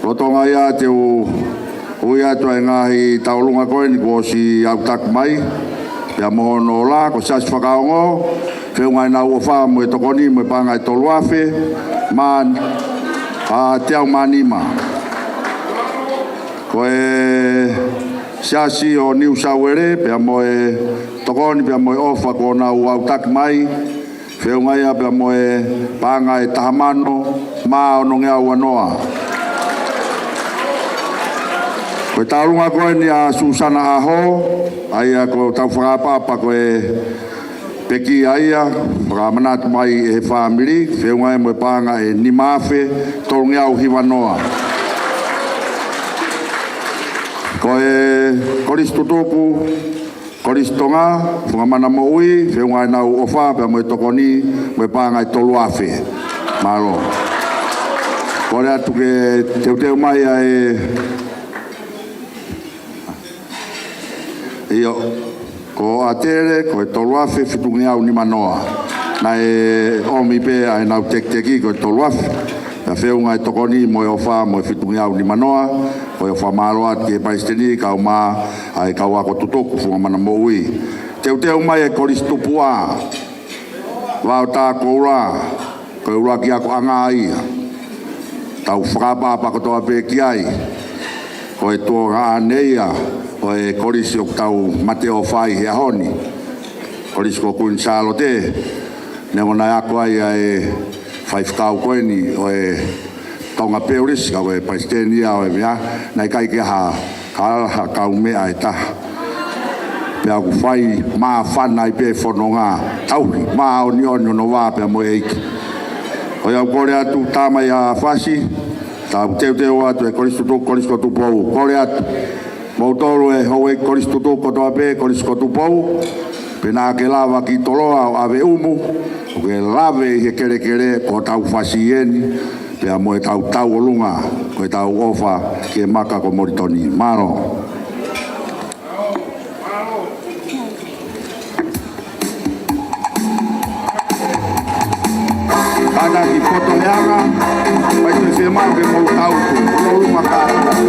Lolotonga ia te u ui atu ʻa e ngaahi tauʻolunga ko eni kuo ʻosi aʻutaki mai, pea mo hono ola, ko e Siasi Fakaongo, feʻunga ʻenau ʻofa mo e tokoni mo e paʻanga ʻe tolu afe mā, ʻa, teau mā nima. Ko e Siasi ʻo Niu Sauele, pea mo e tokoni, pea mo e ʻofa kuo nau aʻutaki mai, feʻunga ia pea mo e paʻanga ʻe taha mano mā onongeau ua noa. Ko e tauʻolunga ko eni ʻa Susana ʻAho, ʻa ia ko ʻetau fakaʻapaʻapa ko e pekia ia, fakamanatu mai ʻe he fāmili, feʻunga ia mo e paʻanga ʻe nima afe tolungeau hiva noa. Ko e Kolisi Tutuku, Kolisi Tonga, Funga Mana Moʻui, feʻunga ʻenau ʻofa pea mo e tokoni mo e paʻanga ʻe tolu afe. Mālō. Kole atu ke teuteu mai ʻa e, ʻio, ko ʻAtele, ko e tolu afe fitungeau nima noa. Naʻe ʻomi pē ʻa ʻenau tekiteki ko e tolu afe. Pea feʻunga e tokoni mo e ʻofa mo e fitungeau nima noa, ko e fakamālō atu ki he Palesiteni, kaeʻumaʻā ʻa e kau ako Tutuku, Funga Mana Moʻui. Teuteu mai e Kolisi Tupuʻa, Vao Takoula, ko e ʻuluaki akoʻanga ia. Tau fakaʻapaʻapa kotoa pē ki ai. Ko e tuongaʻane ia ʻo e kolisi ʻoku tau mateʻofa ai he ʻaho ni. Kolisi ko Kuini Sālote, neongo naʻe ako ai ʻa e faifekau ko eni ʻo e Tonga Peulisi, ka ko e palesiteni ia ʻo e meʻa, naʻe ʻikai ke ʻi ai ha kala ha kaumeʻa ʻe taha. Pea ʻoku fai māfana ai pē fononga, tauhi māʻoniʻoni hono vā pea mo e ʻEiki. ʻOiauē, kole atu, tā mai ʻa Fasi, tau teuteu atu e Kolisi Tutuku, Kolisi ko Tupou, kole atu. Moutolu e houʻeiki Kolisi Tutuku kotoa pē, Kolisi ko Tupou, pea naʻa ke lava ki Toloa ʻo ʻave ʻumu, ʻo ke lave ʻi he kelekele ko hotau Fasi eni, pea mo ʻetau tauʻolunga, ko ʻetau ʻofa ki he maka ko Molitoni. Mālō. Kātaki poto leanga, mai toe fiemaʻu ke mou tau tu, mou luma kātaki.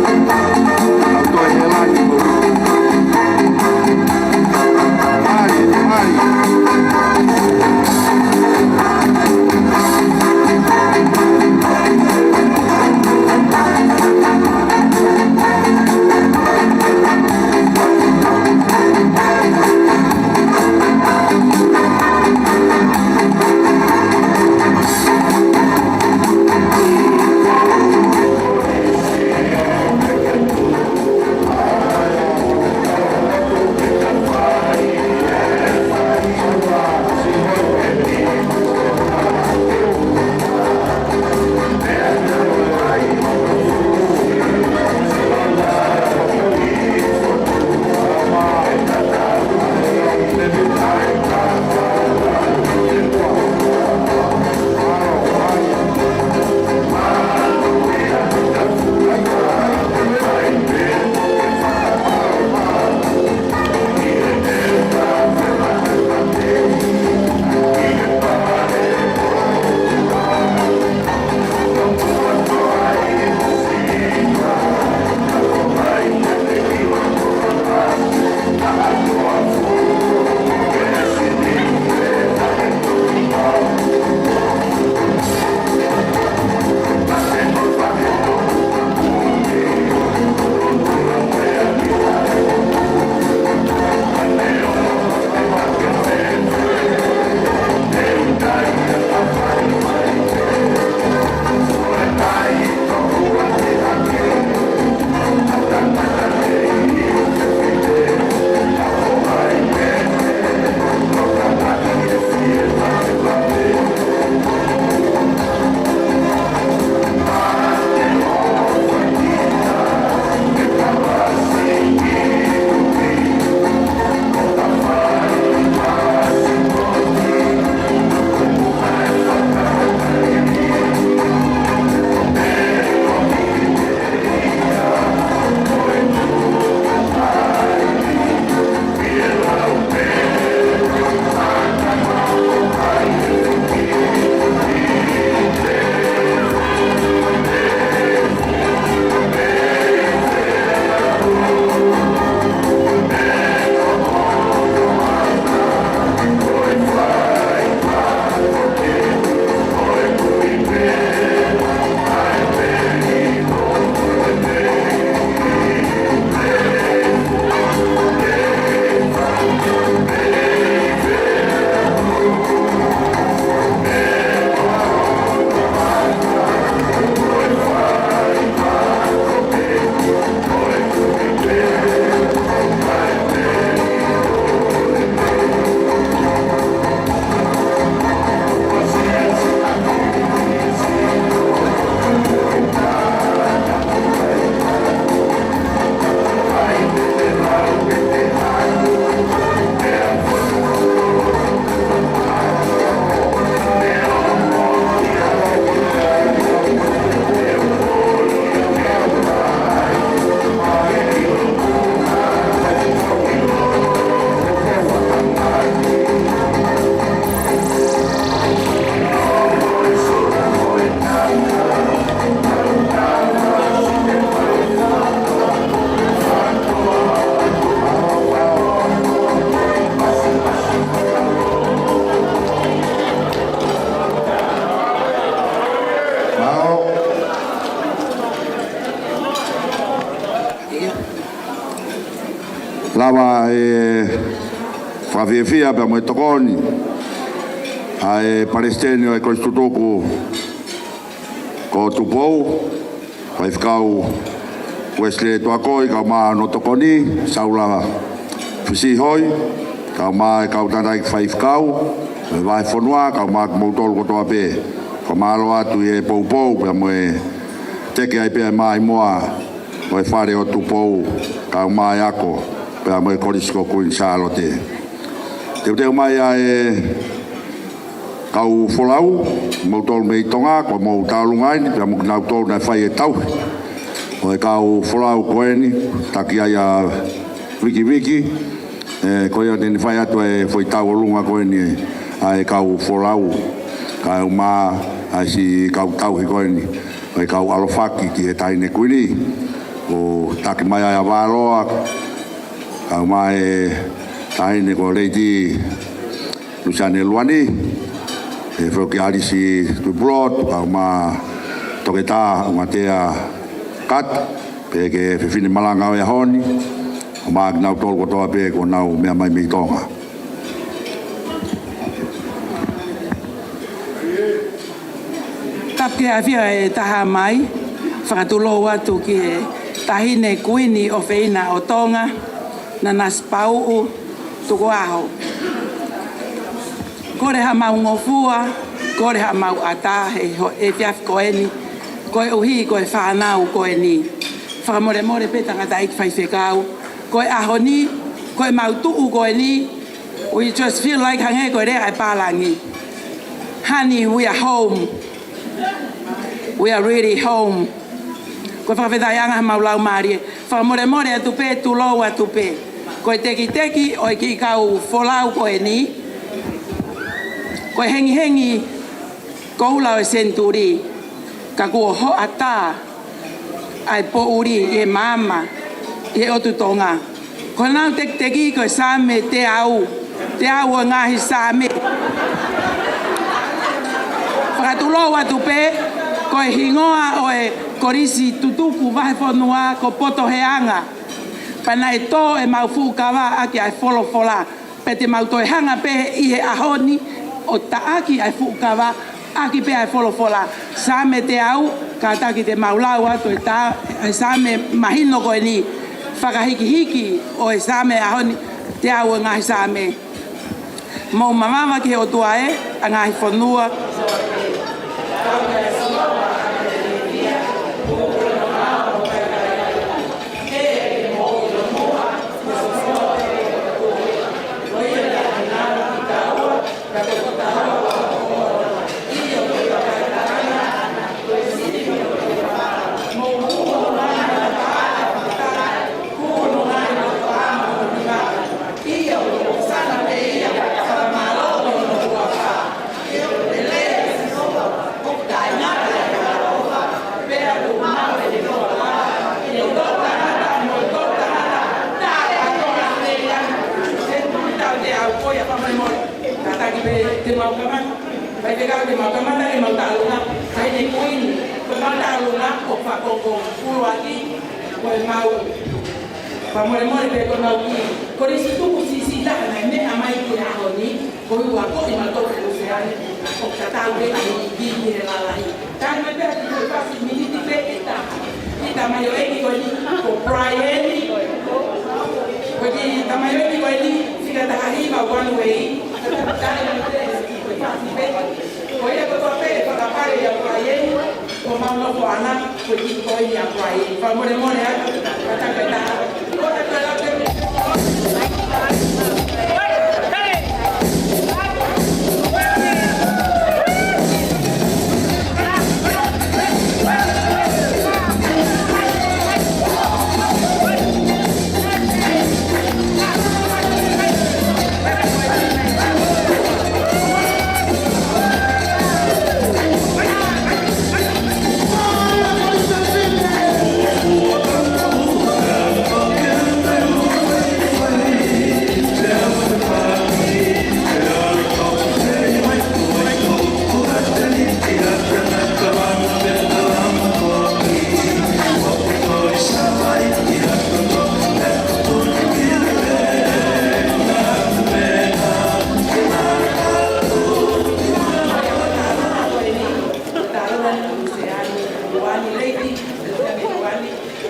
Tau toe he lani mou. Mali, mali. Ava e fakafiefia pea mo e tokoni ʻa e Palesiteni ʻo e Kolisi Tutuku ko Tupou, Faifekau Uesilē Tuakoi, kae ʻumaʻā hono tokoni, Saula Fisihoi, kae ʻumaʻā e kau tangataʻeiki faifekau ʻo e vahefonua, kae ʻumaʻā kimoutolu kotoa pē. Fakamālō atu ʻi he poupou pea mo e teke ai pē ʻa e maimoa ʻo e fale ʻo Tupou, kae ʻumaʻā e ako pea mo e Kolisi ko Kuini Sālote. Teuteu mai ʻa e kau folau, moutolu mei Tonga, ko hoʻomou tauʻolunga eni, pea mo kinautolu naʻe fai e tauhi ʻo e kau folau ko eni, taki ai ʻa Vikiviki, ē, ko ia te ne fai atu e foʻi tauʻolunga ko eni ʻa e kau folau, kae ʻumaʻā ʻa e siʻi kau tauhi ko eni ʻo e kau ʻalofaki ki he Taʻahine Kuini, ʻo taki mai ai ʻa Valoa, kae ʻumaʻā e Taʻahine ko Lady Luseane Luani, e foki ʻa Alisi Tupulotu, kae ʻumaʻā Toketā Ungatea Kata, pea ki he fefine malanga ʻo e ʻaho ni, ʻumaʻā kinautolu kotoa pē kuo nau meʻa mai mei Tonga. Tapu ki he ʻafio ʻa e Taha Mai, fakatulou atu ki he Taʻahine Kuini ʻofeina ʻo Tonga, Nanasipauʻu Tukuʻaho. Kole haʻamau ngofua, kole haʻamau ʻatā he ho-, efiafi ko eni, koeʻuhi ko e fānau ko eni. Fakamolemole pē tangataʻeiki faifekau, ko e ʻaho ni, ko ʻemau tuʻu ko eni, we just feel like hangē ko e lea ʻa e pālangi. Honey, we are home. We are really home. Ko e fakafetaʻiʻanga homau laumālie. Fakamolemole atu pē, tulou atu pē. Ko e tekiteki ʻo e kiʻi kau folau ko eni, ko e hengihengi koula ʻo e senituli, ka kuo hoʻatā ʻa e poʻuli ʻi he maama ʻi he ʻotu Tonga. Ko honau tekiteki ko e Saame teau, teau ʻo e ngaahi Saame. Fakatulou atu pē, ko e hingoa ʻo e Kolisi Tutuku Vahefonua ko Potoheanga. Pea naʻe tō ʻemau fuʻu kava ʻaki ʻa e folofola. Pea te mau toe hanga pē ʻi he ʻaho ni ʻo taʻaki ʻa e fuʻu kava, ʻaki pē ʻa e folofola. Saame teau, kātaki te mau lau atu e tā, e Saame mahino ko eni, fakahikihiki ʻo e Saame ʻaho ni, teau ʻo e ngaahi Saame. Mou mavava ki he ʻOtua ē, ʻa e ngaahi fonua. Kātaki pē te mau kamata, faifekau, te mau kamata ke mau tauʻolunga, Taʻahine Kuini, ko ʻemau tauʻolunga ʻoku fakakongokongo ʻuluaki, ko ʻemau, fakamolemole pē ko ʻemau kiʻi Kolisi Tutuku siʻisiʻi taha naʻe meʻa mai ki he ʻaho ni, ko e ua ko ʻemau toki Luseane, ʻoku tatau pē ʻa e iiki ki he lalahi. Tali mai pē ʻa e kiʻi fasi miniti pē ʻe taha. Kiʻi tamaioʻeiki ko eni, ko Brian. Ko e kiʻi tamaioʻeiki ko eni, fika taha hiva one way. Tali mai pē ʻa e kiʻi fasi pē. Ko ia kotoa pē ʻe fakapale ʻia Brian, ko homau nofo ʻana, ko e kiʻi ko eni ʻa Brian. Fakamolemole atu, kātaki pē taha.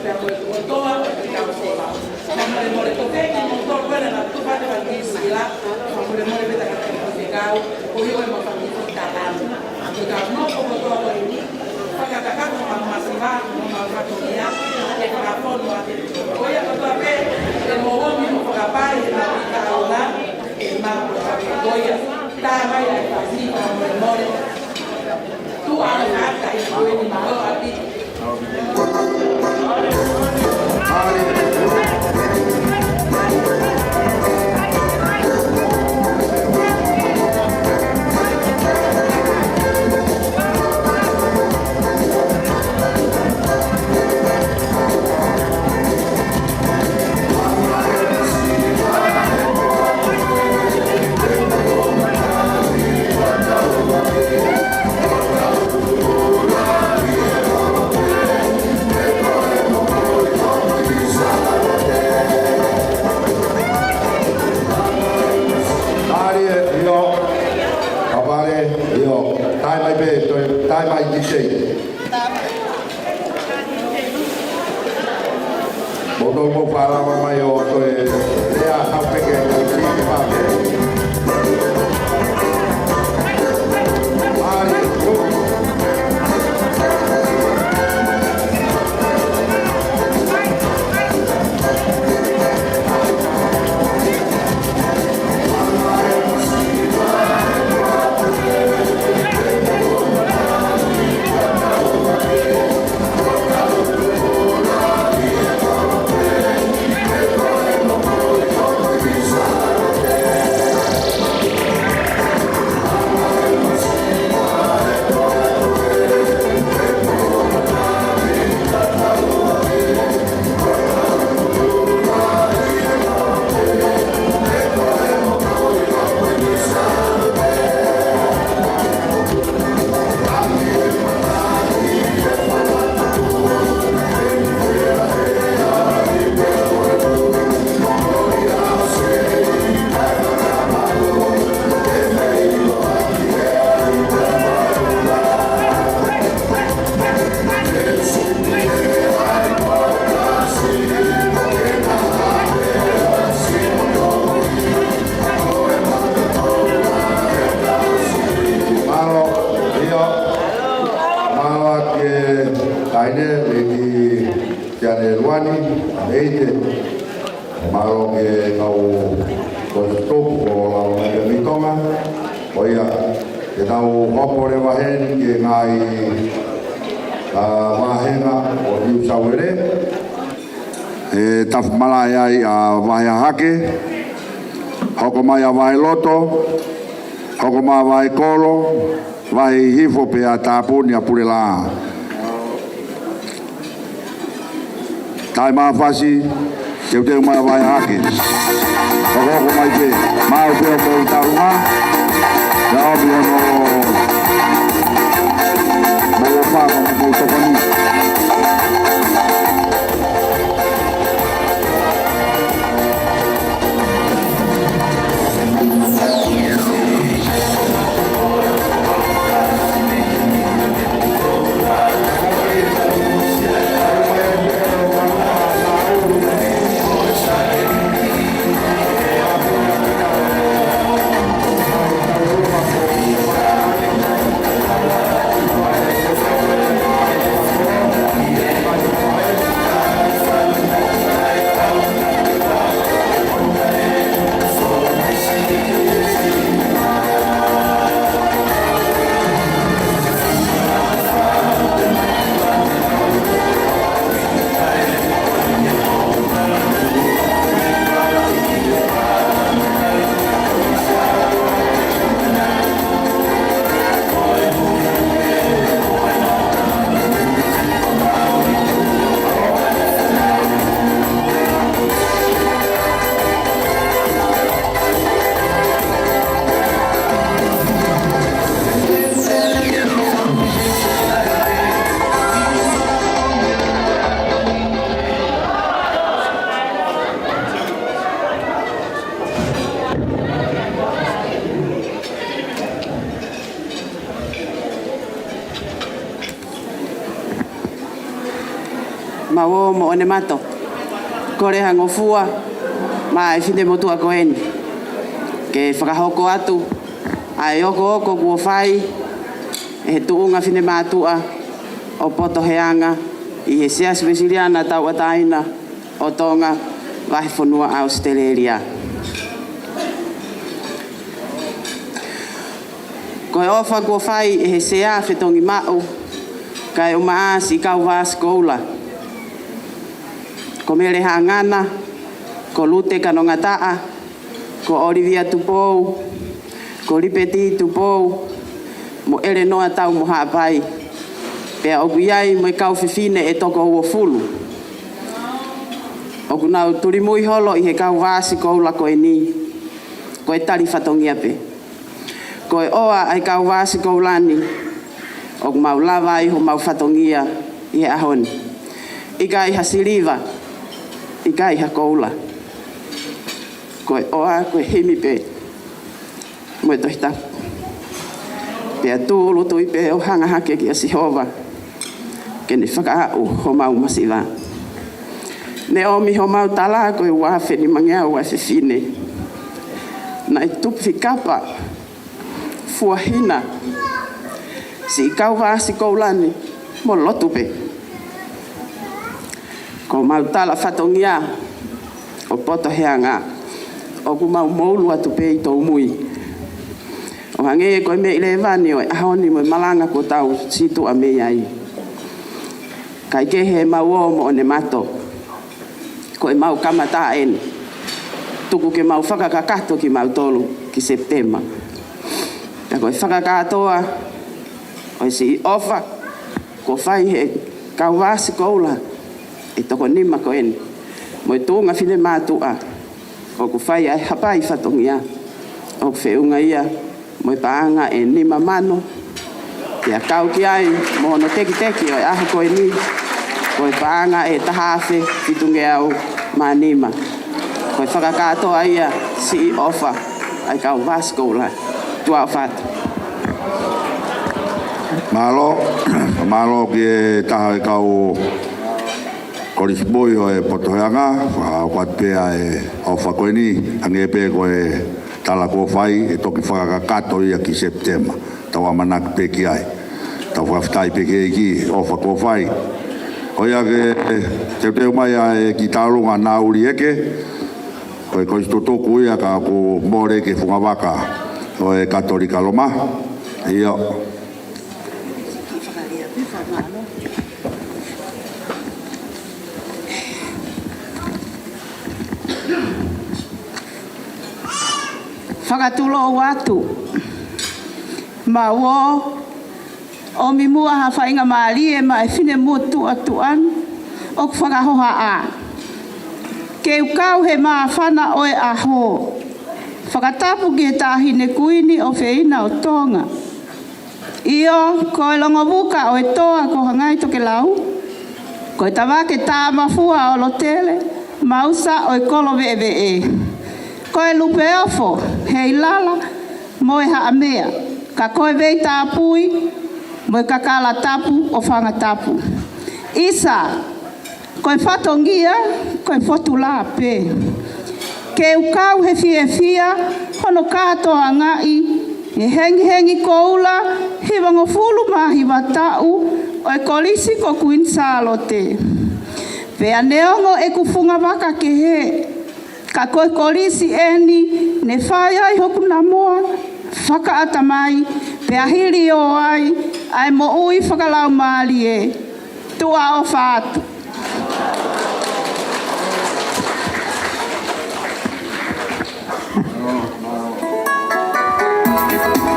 Pea mo e kotoa ʻo e kau sola. Fakamolemole, ko e pehē kimoutolu ko ena naʻa tuku atu ʻa e kiʻi sila, fakamolemole pē, tangata mo e fekau, ko e ʻuhi ko e mafanikofo ki he taʻu. Ko e kau nofo kotoa ko eni, fakatakato mo e masiva, mo e fatongia, ke fakafonu atu. Ko ia kotoa pē, ke mou omi mo fakapai, ʻenau ʻita ʻaula, ʻe mau ko ia. Tā mai ʻa e fasi, fakamolemole. Tuʻa ʻa e ʻata ʻi ko eni, mālō ʻaupito. Mālie, ʻio. Kapale, ʻio. Tae mai pē, toe, tae mai D J. Mou toe mou fālama mai ʻo toe lea hau peke, ʻo sīki pā pē. Mālie, ʻio. Mālō, ʻio. Mālō ʻa e taʻahine, Lady Siane Luani, ʻa e ʻeite. Mālō ki he kau ko e tupu ʻo Lalo Naipe mei Tonga. Ko ia, ke tau hopo leva heni ki he ngaahi, ʻa, vāhenga ʻo Niu Sau Uēlesi. ʻE tafu malaʻe ai ʻa Vahe Hahake, hoko mai ʻa Vahe Loto, hoko mai ʻa Vahe Kolo, Vahe Hihifo pea tāpuni ʻa Pulelaʻā. Tae mai ʻa Fasi, teuteu mai ʻa Vahe Hahake. Hokohoko mai pē, maʻu pē hoʻomou taunga, ʻio, ʻomi hono mou ʻofa mo hoʻomou tokoni. Mauō Moʻone Mato, kole ha ngofua maʻa e finemotuʻa ko eni ke fakahoko atu ʻa e okooko kuo fai ʻe he tuʻunga finemātuʻa ʻo Potoheaga ʻi he Siasi Uēsiliana Tauʻatāina ʻo Tonga, Vahefonua ʻAositelēlia. Ko e ʻofa kuo fai ʻe he Sea Fetongi Maʻu, kae ʻumaʻā siʻi kau vāsi koula, ko Mele Haʻangana, ko Lute Kanongataʻa, ko ʻOlivia Tupou, ko Lipeti Tupou, mo ʻElenoa Taumohaʻapai. Pea ʻoku ʻi ai mo e kau fefine ʻe toko uofulu ʻoku nau tulimui holo ʻi he kau vāsi koula ko eni. Ko e tali fatongia pē. Ko e ʻoa ʻa e kau vāsi koula ni ʻoku mau lava ai homau fatongia ʻi he ʻaho ni. ʻIkai ha siliva, ʻikai ha koula. Ko e ʻoa, ko e himi pē mo e Tohi Tapu. Pea tūʻulutui pē ʻo hanga hake kia Sihova ke ne fakaaʻu homau masiva. Ne ʻomi homau tala ko e ua afe nimangeau ʻa e fefine. Naʻe tupu fika pē, fua hina, siʻi kau vāsi koula ni mo lotu pē. Ko homau tala fatongia ʻo Potoheaga, ʻoku mau moulu atu pē ʻi Toumui. ʻO hangē ko e meʻi lēvani ʻo e ʻaho ni mo e malanga kuo tau situʻa mei ai. Kae kehe Mauō Moʻone Mato, ko ʻemau kamata eni. Tuku ke mau fakakakato kimautolu ki Sepitema. Pea ko e fakakātoa ʻo e siʻi ʻofa kuo fai ʻe he kau vāsi koula ʻe toko nima ko eni mo e tuʻunga finemātuʻa, ʻoku fai ai hapai fatongia ʻoku feʻunga ia mo e paʻanga ʻe nima mano, pea kau ki ai mo hono tekiteki ʻo e ʻaho ko eni, ko e paʻanga ʻe taha afe fitungeau mā nima. Ko e fakakātoa ia siʻi ʻofa ʻa e kau vāsi koula. Tuʻa ʻofa atu. Mālō, mālō ki he taha ʻo e kau kolisi boʻi ʻo e Potoheaga, fakahoko atu pē ʻa e ʻofa ko eni, hangē pē ko e tala kuo fai, ʻe toki fakakakato ia ki Sepitema. Tau ʻamanaki pē ki ai. Tau fakafetaʻi pē ki he ʻEiki ʻofa kuo fai. Ko ia ke teuteu mai ʻa e kiʻi tauʻolunga Nauli Eke, ko e kolisi tutuku ia ka ʻoku mole ki he fungavaka ʻo e Katolika Loma. ʻIo. Fakatulou atu. Mauō, ʻomi muʻa ha faingamālie maʻa e finemotuʻa tuʻa ni ʻoku fakahohaʻa. Ke u kau he māfana ʻo e ʻaho. Fakatapu ki he Taʻahine Kuini ʻofeina ʻo Tonga. ʻIo, ko e longomuka ʻo e toa ko Hangai Tokelau, ko e tavake tāmafua ʻo Lotele, mausa ʻo e kolo veʻeveʻe. Ko e lupeofo, heilala, mo e haʻamea, ka ko e veitāpui, mo e kakala tapu ʻo Fangatapu. ʻIsa, ko e fatongia, ko e fotulā pē. Ke u kau he fiefia hono kātoangaʻi ʻe he hengihengi koula hivangofulu mā hiva taʻu ʻo e Kolisi ko Kuini Sālote. Pea neongo ʻeku fungavaka kehe, ka ko e kolisi eni ne fai ai hoku namoa fakaʻatamai, pea hiliō ai ʻa e moʻui fakalaumālie. Tuʻa ʻofa atu.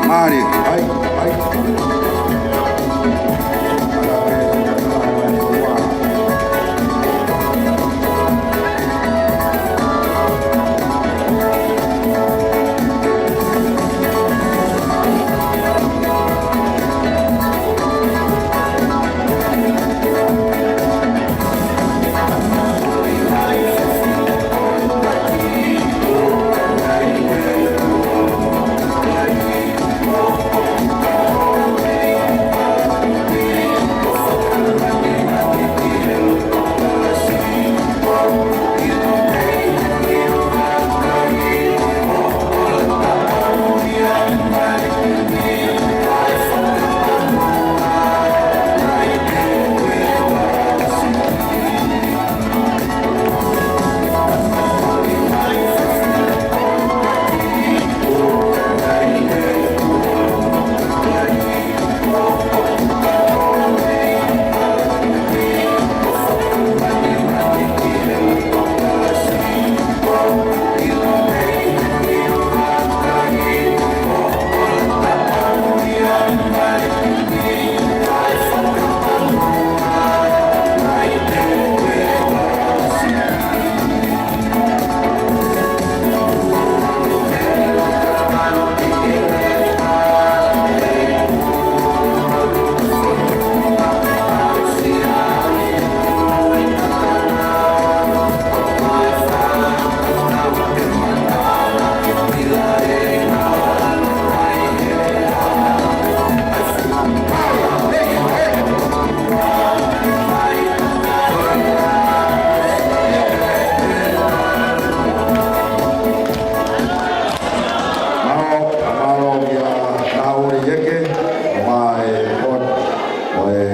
Mālie, ai, ai.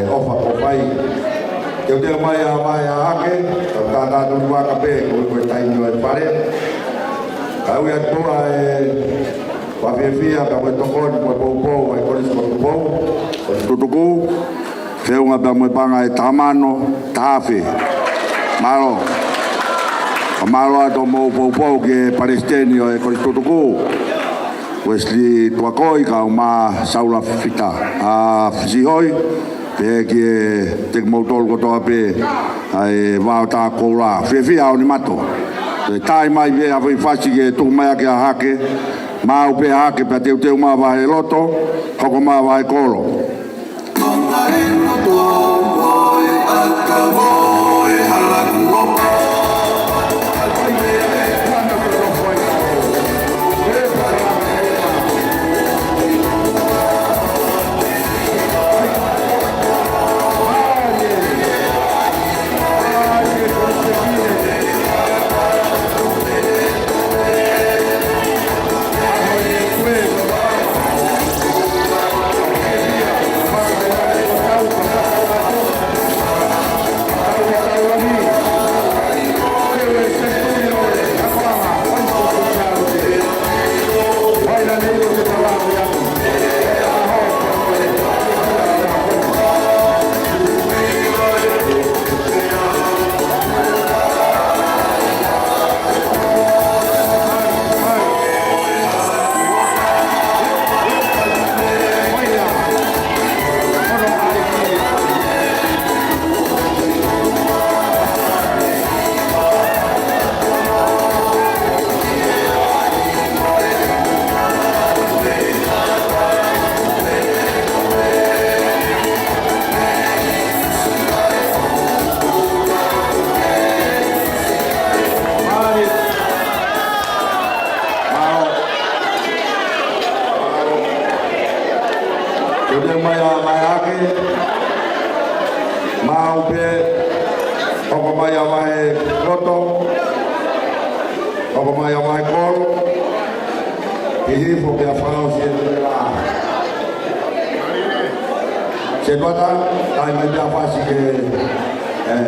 ʻofa ʻofa ai. Teuteu mai ʻa Vaheake, tau tātātā tonu vaka pē, ko e, ko e taimi ʻo e fale. Ka ui atu ʻa e fakafiefia, ka mo e tokoni, mo e poupou, ʻa e Kolisi ko Tupou, Kolisi Tutuku. Feʻunga pea mo e paʻanga ʻe taha mano, taha afe. Mālō. Ka mālō atu mo e poupou ki he Palesiteni ʻo e Kolisi Tutuku, Wesley Tuakoi, kae ʻumaʻā Saula Fita, ʻa Fisihoi, pea ki he, kiate kimoutolu kotoa pē, ʻa e Vaotā Koula. Fiefia ʻa Onimato. Toe tai mai pē ʻa e foʻi fasi ke tuku mai ʻaki ʻa Hake. Maau pē Hake pea teuteu mai ʻa Vaheloto, hoko mai ʻa Vahekolo. Teuteu mai ʻa Vaheake. Maau pē, hoko mai ʻa Vaheloto, hoko mai ʻa Vahekolo. Ki hifo pea fakaʻosi e tela. Setuata, tai mai pea fasi ke, ē.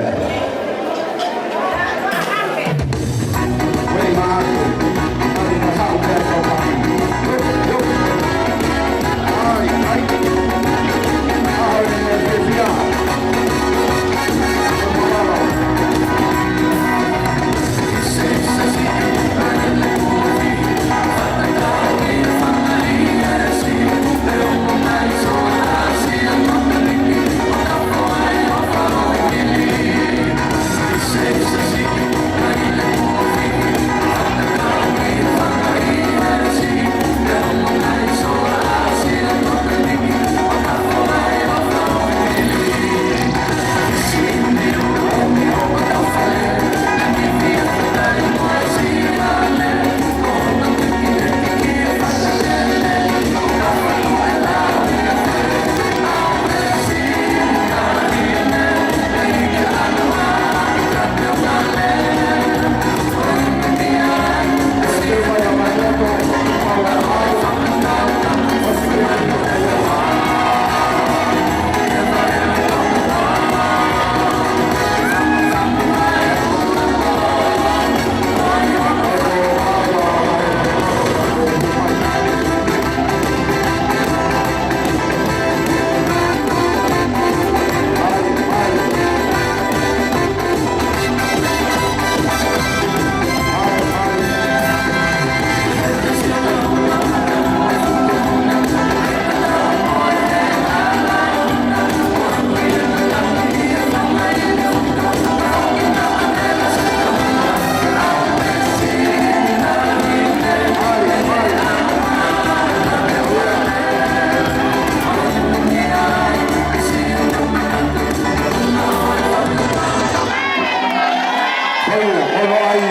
Ko ia, ko hono ʻai.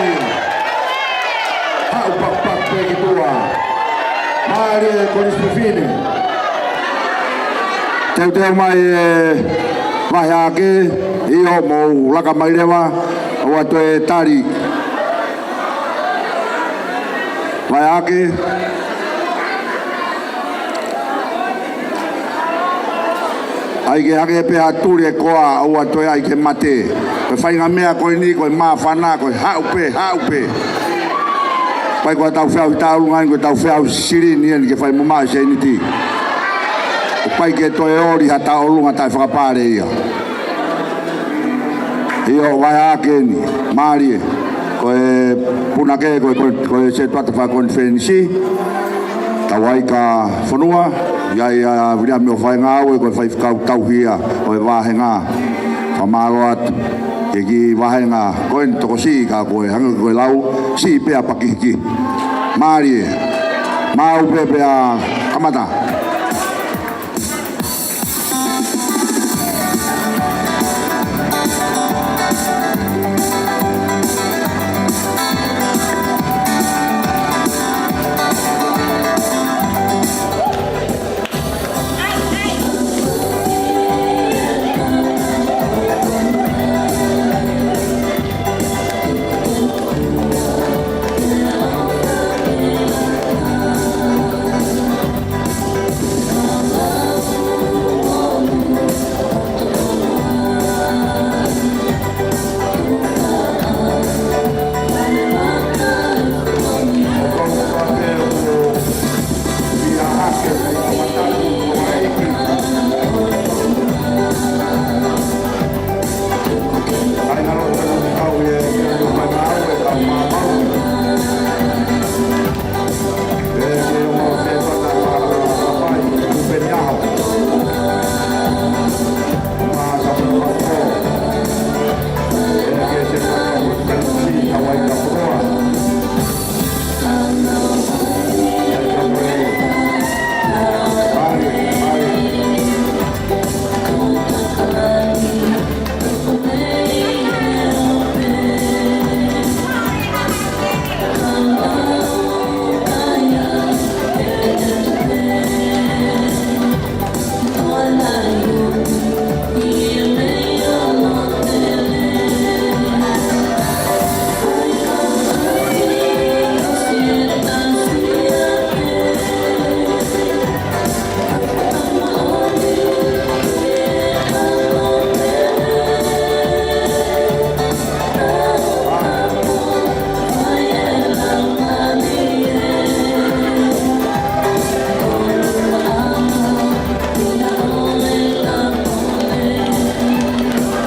Haʻu pakpak pē ki tuʻa. Mālie Kolisi Fefine. Teuteu mai ʻe Vaheake, ʻio mou laka mai leva, ʻoua toe tali. Vaheake. ʻAi ke hake pē ha tuli e koa, ʻoua toe ʻai ke mate. Ko e faʻahinga meʻa ko eni, ko e māfana, ko e haʻu pē, haʻu pē. Pea ko ʻetau feʻauhi tauʻolunga eni, ko ʻetau feʻauhi silini eni ke fai mo maʻu e sēniti. ʻOku ʻikai ke toe oli ha tauʻolunga taʻefakapale ia. ʻIo, vaheʻi ake eni, mālie. Ko e punake, ko e, ko e, ko e setuata fakakonifelenisi. Tauaika fonua, ʻi ai ʻa Viliami ʻOfaʻeingāue, ko e faifekau tauhi ia ʻo e vāhenga. Fakamālō atu ki he kiʻi vāhenga ko eni tokosiʻi ka ko e hangē ko e lau, siʻi pea pakihiki. Mālie, maʻu pē pea kamata.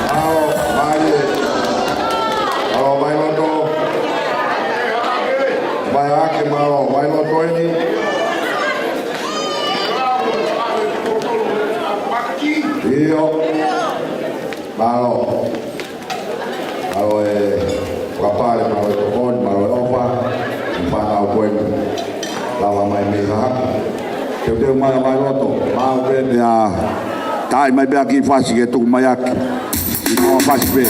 ʻAo, mālie. ʻAo, Vailoto. Vaheʻi ake, mālō, Vailoto eni. ʻIo. Mālō. Mālō e fakapale, mālō e tokoni, mālō e ʻofa, e fānau ko eni. Lava mai mei hahake. Teuteu mai ʻa Vailoto, maʻu pē pea taaʻi mai pē ʻa e kiʻi fasi ke tuku mai ʻaki. Kiʻi fasi pē.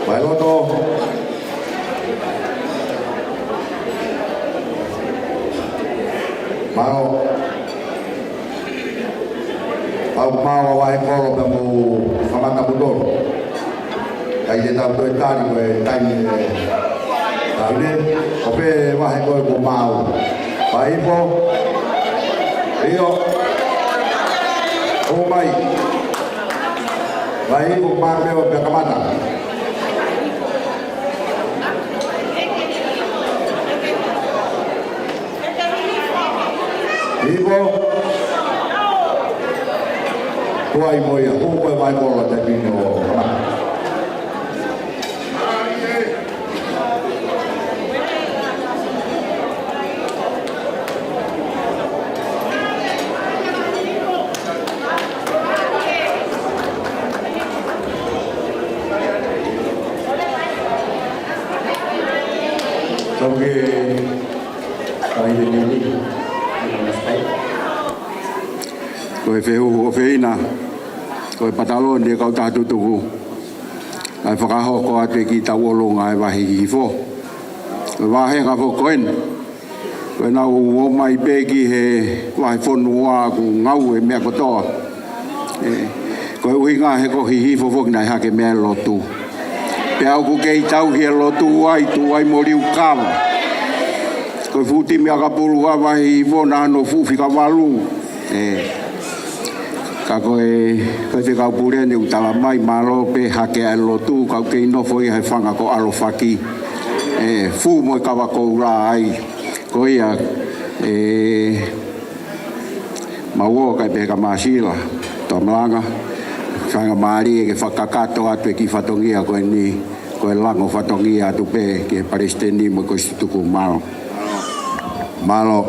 Vaheloto. Mālō. Pau mau ʻa Vahekolo pea mou kamata motolo. Kae ʻikai te tau toe tali ko e taimi ʻe taʻu ni. ʻO pē vahe ko e ko mau. Vahe hifo. ʻIo. ʻOmai. Vahe hifo, mā pea ʻo pea kamata. Hifo. Tuai mo ia, ko e Vahekolo te pino. Tau ke Ko e fehuhu ʻofeina, ko e pataloni ʻa e kau taha tutuku, ʻa e fakahoko atu ʻe kitautolu ʻa e vahe hifo. Ko e vahenga foki ko eni, ko ʻenau ō mai pē ki he vahefonua ʻoku ngāue meʻa kotoa. ʻE, ko e ʻuhinga he ko e hihifo foki naʻe hake mei he lotu. Pea ʻoku kei tauhi e lotu ai, tuʻu ai mo Liukava. Ko e fuʻu timi ʻakapulu ʻa Vahe Hifo naʻa nau fuʻu fika valu. ʻE, ka ko e, ko e Faifekau Pule ni ʻoku tala mai mālō pē hake ʻa e lotu, ka ʻoku kei nofo ia he fanga ko ʻAlofaki. ʻE, fuʻu mo e kava koula ai. Ko ia, ʻe, Mau ō kae pehē kia Masila Tomalanga, faingamālie ke fakakakato atu e kiʻi fatongia ko eni, ko e lango fatongia atu pē ki he palesiteni mo e kolisi tutuku. Mālō. Mālō.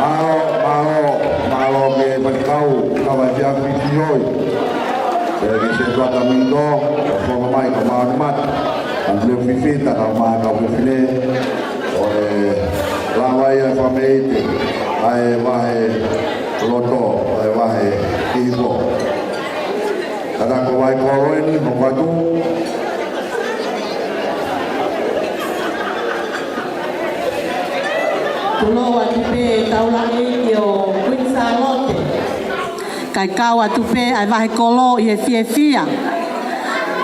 Mālō, mālō, mālō ki he faifekau, kau ai te api ki oi. Pea ki he setuata mito, ʻo fonga mai ka maoni mata. Ka leo fifita ka mā ka fefine. ʻO e lava ia fameite, ʻa e vahe loto, ʻa e vahe hifo. Ka ta ko Kolo eni, hoko atu. Tulou atu pē taulaʻi ki ʻo Kuini Sālote. Kae kau atu pē ʻa e vahe kolo ʻi he fiefia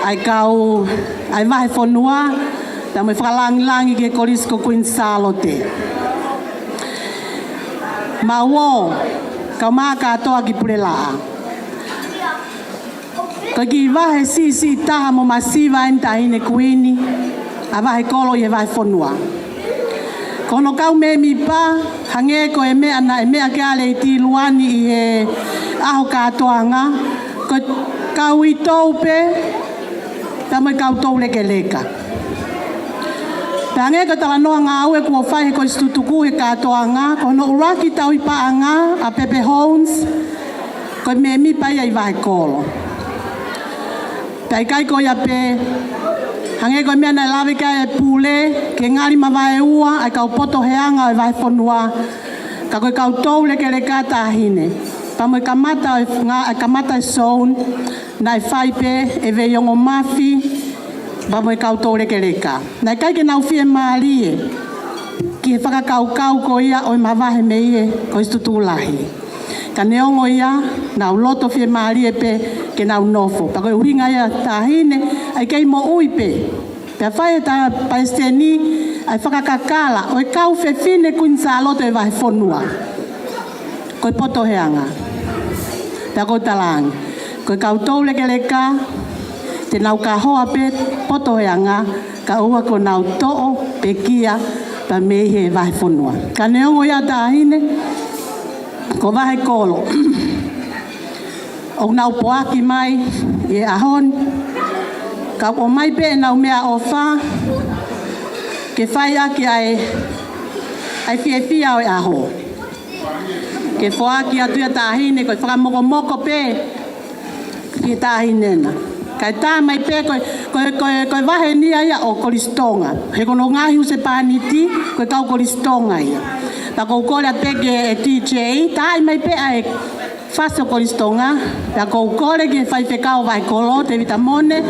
ʻa e kau, ʻa e vahefonua, pea mo e fakalangilangi ki he Kolisi ko Kuini Sālote. Mau ō, kau mai kātoa ki Pulelaʻa. Ko e kiʻi vahe siʻisiʻi taha mo masiva eni Taʻahine Kuini, ʻa e vahe kolo ʻi he vahefonua. Ko hono kau mēmipa, hangē ko e meʻa naʻe meʻa ki ai ʻa Lady Luani ʻi he ʻaho kātoanga, ko e kau uitou pē, pea mo e kau toulekeleka. Pea hangē ko e talanoa ngāue kuo fai he Kolisi Tutuku he kātoanga, ko hono ʻuluaki tauhi paʻanga ʻa Pepe Holmes, ko e mēmipa ia ʻi he vahe kolo. Pea ʻikai ko ia pē, hangē ko e meʻa naʻe lave ki ai e pule, ke ngali mavaeua ʻa e kau poto heanga ʻo e vahefonua, ka ko e kau toulekeleka Taʻahine, pea mo e kamata ʻo e nga-, e kamata e zone, naʻe fai pē ʻe Veiongo Mafi, pea mo e kau toulekeleka. Naʻe ʻikai ke nau fiemālie ki he fakakaukau ko ia ʻo e mavahe mei he Kolisi Tutuku Lahi. Ka neongo ia, nau loto fiemālie pē ke nau nofo. Pea ko e ʻuhinga ia Taʻahine, ʻa e kei moʻui pē. Pea fai ʻe he Palesiteni ʻa e fakakakala ʻo e kau fefine Kuini Sālote ʻo e vahefonua. Ko e poto heanga. Pea ʻoku ou talaange, ko e kau toulekeleka, te nau kahoa pē poto heanga, kae ʻoua kuo nau toʻo pekia pea mei he vahefonua. Ka neongo ia Taʻahine, ko e vahe kolo ʻoku nau poaki mai ʻi he ʻaho ni, ka ʻoku ʻomai pē ʻenau meʻaʻofa ke fai ʻaki ʻa e, ʻa e fiefia ʻo e ʻaho. Ke foaki atu ia Taʻahine, ko e fakamokomoko pē ki he Taʻahine na. Kae tā mai pē ko e, ko e, ko e, ko e vahe ni ia ʻo Kolisi Tonga. He ko hono ngaahi husepāniti, ko e kau Kolisi Tonga ia. Pea ʻoku ou kole atu pē ki he D J, tā mai pē ʻa e fasi ʻo Kolisi Tonga, pea ʻoku ou kole ki he faifekau vahe kolo, Tevita Mone,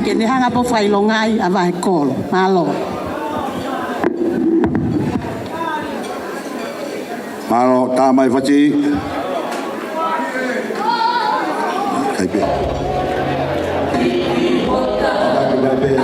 ke ne hanga pē ʻo fakaʻilongaʻi ʻa e vahe kolo. Mālō. Mālō, tā mai fati. Kai pē. Kai pē.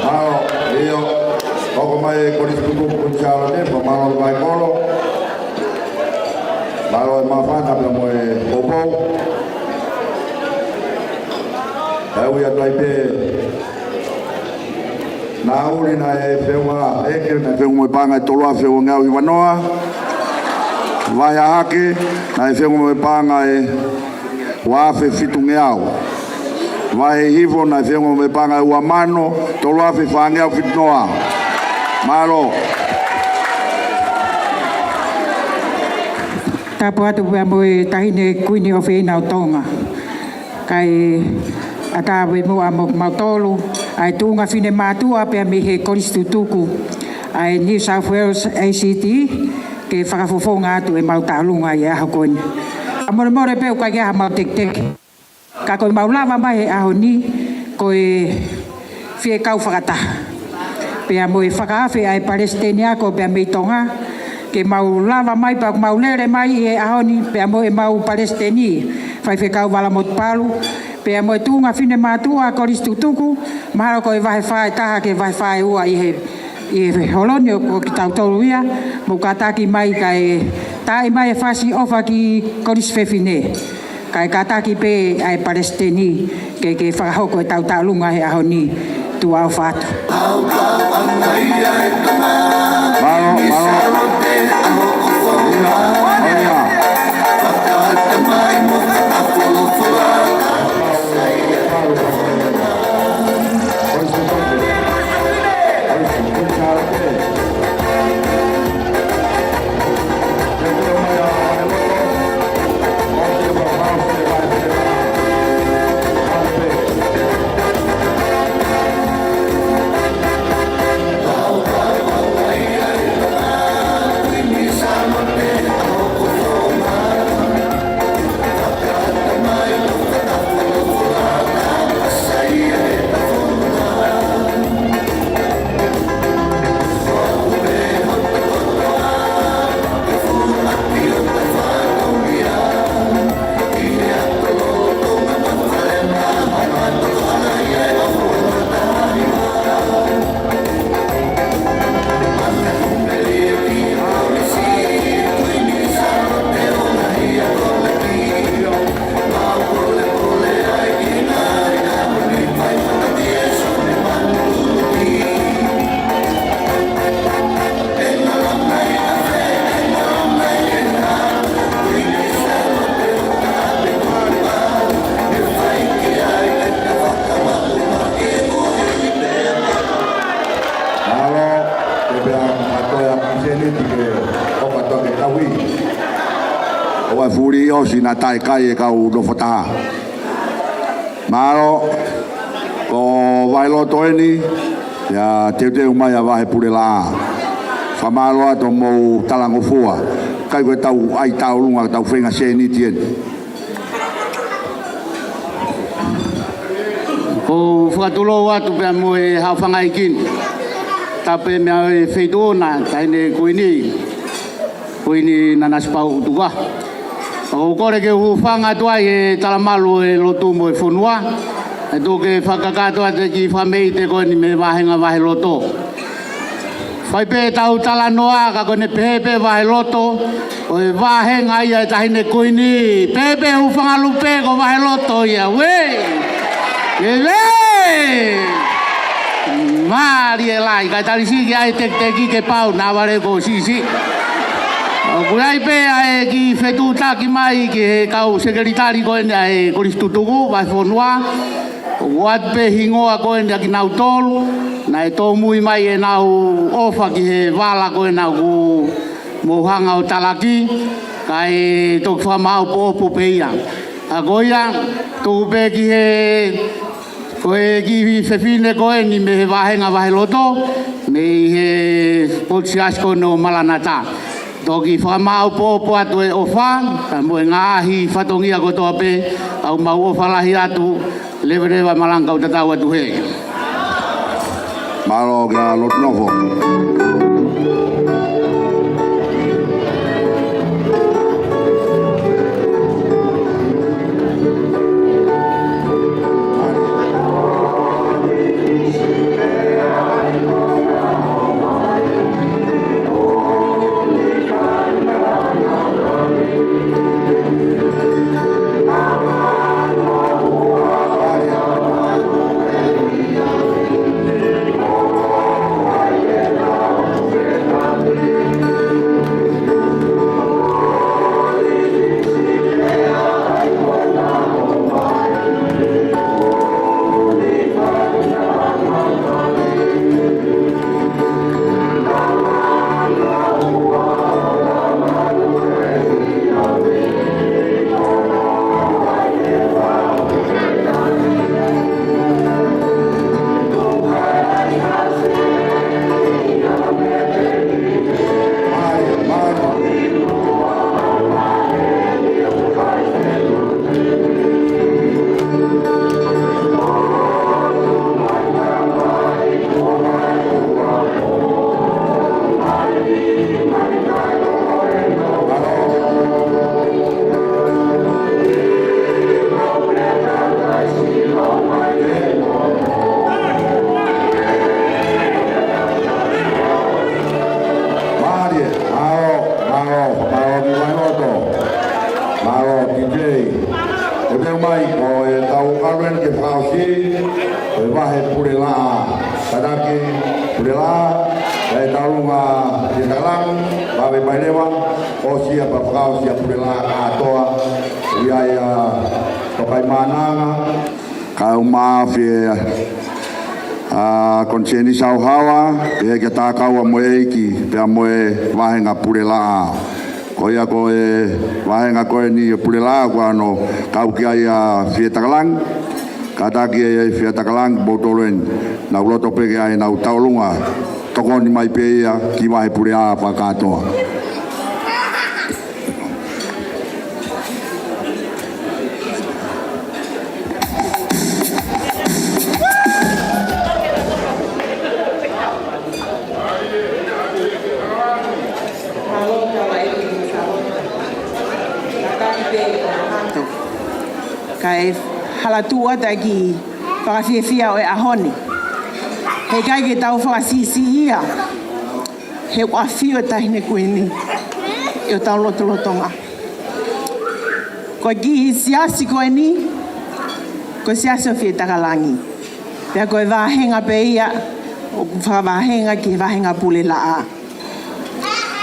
Mālō, ʻio, hoko mai Kolisi Tutuku Kuini Sālote, pea mālō e vahe kolo. Mālō e māfana pea mo e poupou. Kae ui atu ai pē Naʻa uli naʻe feʻunga ʻeke, naʻe feʻunga mo e paʻanga ʻe tolu afe ua ngeau hiva noa. Vahe ʻa hake, naʻe feʻunga mo e paʻanga ʻe ua afe fitu ngeau. Vahe hifo, naʻe feʻunga mo e paʻanga ʻe ua mano, tolu afe fā ngeau fitu noa. Mālō. Tapu atu pea mo e Taʻahine Kuini ʻofeina ʻo Tonga. Kae ʻatā pē muʻa mo kimautolu, ʻa e tuʻunga finemātuʻa pea mei he Kolisi Tutuku, ʻa e New South Wales A C T, ke fakafofonga atu ʻemau tauʻolunga ʻi he ʻaho ko eni. Kae molemole pē ʻoku ʻikai ke ʻi ai haʻamau teketeke. Ka ko ʻemau lava mai he ʻaho ni, ko e fie kau fakataha. pea mo e fakaafe ʻa e Palesiteni Ako pea mei Tonga, ke mau lava mai pea mau lele mai ʻi he ʻaho ni, pea mo ʻemau Palesiteni, Faifekau Vala Motupalu, pea mo e tuʻunga finemātuʻa Kolisi Tutuku, mahalo ko e vahe fā ʻe taha ki he vahe fā ʻe ua ʻi he, ʻi he holo ni ʻoku kitautolu ia, mou kātaki mai kae taaʻi mai e fasi ʻofa ki Kolisi Fefine. Kae kātaki pē ʻa e Palesiteni ke, ke fakahoko ʻetau tauʻolunga he ʻaho ni, tuʻa ʻofa atu. Mālō, mālō. Mālō, ke pea mātoa ki sēniti ke ʻoka toke kawi. ʻOua fuli ʻosi naʻa tau kai e kau nofo taha. Mālō, ko e vaheloto eni, ʻe teuteu mai ʻa e Vahe Pule Laʻā. Fakamālō atu hoʻomou talangofua. ʻIkai ko ʻetau ʻai tauʻolunga, tau feinga sēniti eni. ʻOku ou fakatulou atu pea mo e Haʻofanga ʻi Kini. Tapu pē meʻa ʻo e feituʻu na, Taʻahine Kuini. Kuini Nanasipauʻu Tukuʻaho. ʻOku ou kole ke u hūfanga atu ai he talamalu ʻo e lotu mo e fonua. ʻE tuku ke fakakakato atu e kiʻi fakameʻite ko eni mei he vāhenga vaheloto. Fai pē ʻetau talanoa ka ko ʻene pehē pē vaheloto, ʻo e vāhenga ia ʻo e Taʻahine Kuini. Pehē pē hūfanga lupe ko vaheloto ia, uē! Uē! Mālie lahi, kae tali siʻi ki ai e tekiteki ke pau, naʻa vale ko siʻisiʻi. ʻOku ʻi ai pē ʻa e kiʻi fetuʻutaki mai ki he kau sekelitali ko eni ʻa e Kolisi Tutuku, Vahefonua. ʻOku ʻoatu pē hingoa ko eni ʻa kinautolu, naʻe tōmui mai ʻenau ʻofa ki he vala ko ena ʻoku mou hanga ʻo talaki, kae toki fakamāʻopoʻopo pē ia. ʻA ko ia, tuku pē ki he, ko e kiʻi fefine ko eni mei he vāhenga vaheloto, mei he potu siasi ko eni ʻo Malanata. Toki fakamāʻopoʻopo atu e ʻofa, pea mo e ngaahi fatongia kotoa pē, ʻoku mau ʻofa lahi atu, leveleva malanga kau tatau atu hē. Mālō kia Lotu Nofo. Kātaki, Pulelaʻā, ʻe Taulunga, ʻe Takalanga, vave mai leva, ʻosi ia pea fakaʻosi ʻa Pulelaʻā kātoa, ʻoku ʻi ai ʻa Tokaimaʻananga, kau mafie, ʻa Konisēnisi Hauhaoa, pea kia Takaua mo e ʻEiki, pea mo e vāhenga Pulelaʻā. Ko ia ko e vāhenga ko eni ʻo Pulelaʻā, ko hono kau ki ai ʻa Fie Takalanga, kātaki ʻe Fie Takalanga, moutolu eni, nau loto pē ke ʻai ʻenau taulunga, tokoni mai pē ia ki he vahe Pulelaʻā fakakātoa. Kae hala tuʻu atu e kiʻi fakafiefia ʻo e ʻaho ni. Heʻikai ke tau fakasiʻisiʻi ia, he ʻoku ʻafio e Taʻahine Kuini ʻi hotau lotolotonga. Ko e kiʻi siasi ko eni, ko e siasi ʻo Fie Takalanga. Pea ko e vāhenga pē ia, ʻoku fakavāhenga ki he vāhenga Pulelaʻā.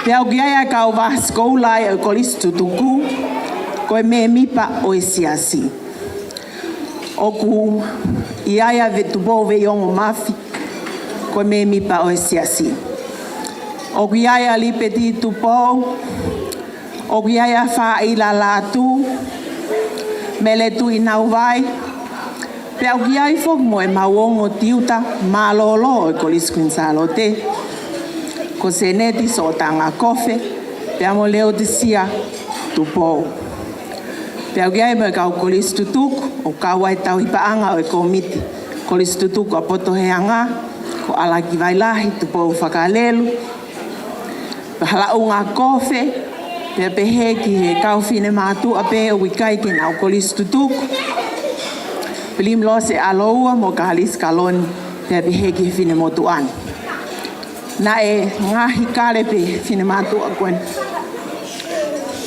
Pea ʻoku ʻi ai ʻa e kau vahe sikoula ʻo e Kolisi Tutuku, ko e mēmipa ʻo e siasi. ʻOku ʻi ai ʻa Tupou Veiongo Mafi, ko e mēmipa ʻo e siasi. ʻOku ʻi ai ʻa Lipeti Tupou, ʻoku ʻi ai ʻa Faʻila Lātū, Mele Tuʻinauvai, pea ʻoku ʻi ai foki mo ʻemau ongo tiuta mālōlō ʻo e Kolisi Kuini Sālote, ko Seneti Sōtanga Kofe, pea mo Leotisia Tupou. Pea ʻoku ʻi ai mo e kau Kolisi Tutuku, ʻoku kau ai e tauhi paʻanga ʻo e Kōmiti Kolisi Tutuku ʻa Potoheanga, ko ʻAlaki Vailahi, Tupou Fakalelu, Halaʻunga Kofe, pea pehē ki he kau finemātuʻa pē ʻoku ʻikai ke nau Kolisi Tutuku, Pilimilose ʻAloua mo Kalisi Kaloni, pea pehē ki he finemotuʻa ni. Naʻe ngaahi kale pē finemātuʻa ko eni.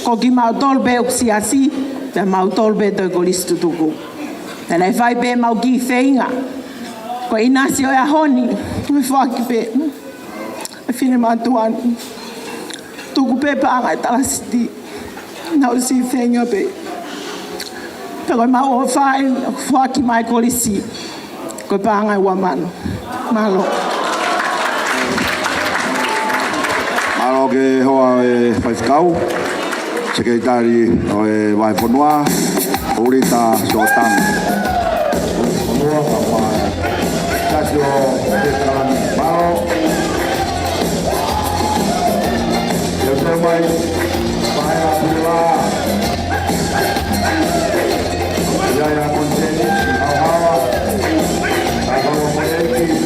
Ko kimautolu pē ʻoku siasi, pea mautolu pē toe Kolisi Tutuku. Naʻe fai pē ʻemau kiʻi feinga. Ko e ʻinasi ʻo e ʻaho ni, ʻe foaki pē ʻe he finemātuʻa ni. Tuku pē paʻanga ʻe he talasiti. Naʻa ku siʻi feinga pē. Pea ko ʻemau ʻofa eni, foaki mai e kolisi, ko e paʻanga ʻe ua mano. Mālō. Mālō ki he hoa ʻo e faifekau, sekelitali ʻo e vahefonua, Ulita Sōtanga. Fonua, papa. Tasio, Petalani, mālō. Ia, tau mai, pae a pula. Ia, ia, Konisēnisi Hauhaoa. Ka ko e ʻEiki.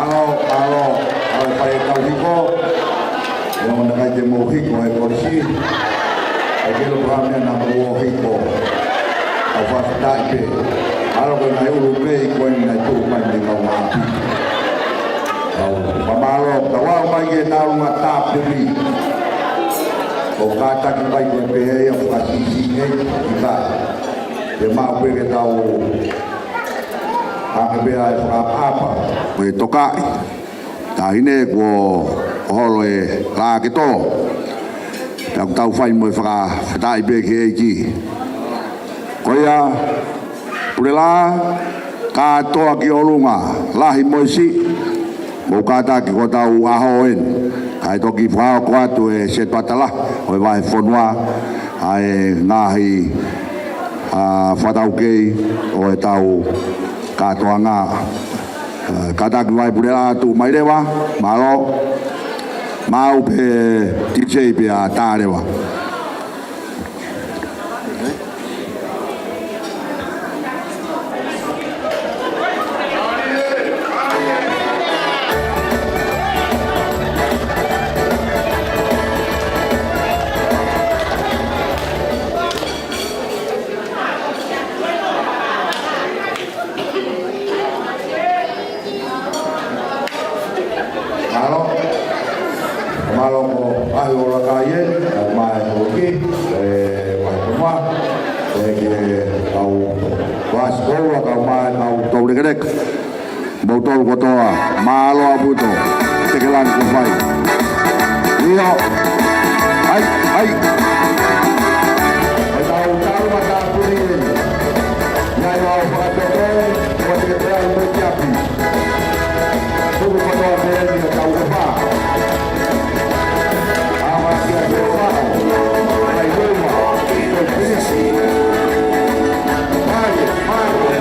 Mālō, mālō, ʻa e fai e kau hiko. ʻE ʻoua naʻa ʻikai te mou hiko he kolisi. ʻE kilo pahā meʻa naʻa mou hiko. ʻOku fakafetaʻi pē. Mālō ko e ngaahi ʻulu mei ko eni naʻe tuʻu mai mei he kau ʻapi. ʻOku fakamālō, tau aʻu mai ki he taulunga tāpuni. ʻOku kātaki mai ko e pehē ia ʻoku fakasiʻisiʻi ʻe he ʻEiki. Ke maʻu pē ke tau hake pē ʻa e fakaʻapaʻapa. Ko e tokaʻi. Taʻahine kuo holo e lā ke tō. Naʻa tau fai mo e fakafetaʻi pē ki he ʻEiki. Ko ia, Pulelā, kātoa ki ʻolunga, lahi mo e siʻi, mou kātaki ko ʻetau ʻaho eni. Kae toki fakahoko atu ʻe Seti Patala ʻo e Vahefonua ʻa e ngaahi, ʻa, fakataukei ʻo ʻetau kātoanga. ʻA, kātaki mai Pulelā, tuʻu mai leva, mālō. Maʻu pē D J pea tā leva. Mālō. Mālō mo e ʻaho ʻo e kakai ē, ʻo mai ʻo ki, ē, mai ko ma, ē, ki he kau Vasikoua, kau mai, kau Toulekeleka. Moutolu kotoa, mālō ʻaupito, tēkelani kuo fai. ʻIo. ʻAi, ʻai. ʻE tau tau matāpuni ē. ʻIo, ʻo fakatotolo, ʻo te tau mo kiapi. Tuku kotoa pē eni ʻa e tau ʻofa. ʻAma kia te ʻofa. ʻAi, ʻofa. Ko Kirisimasi. Mālō, mālō.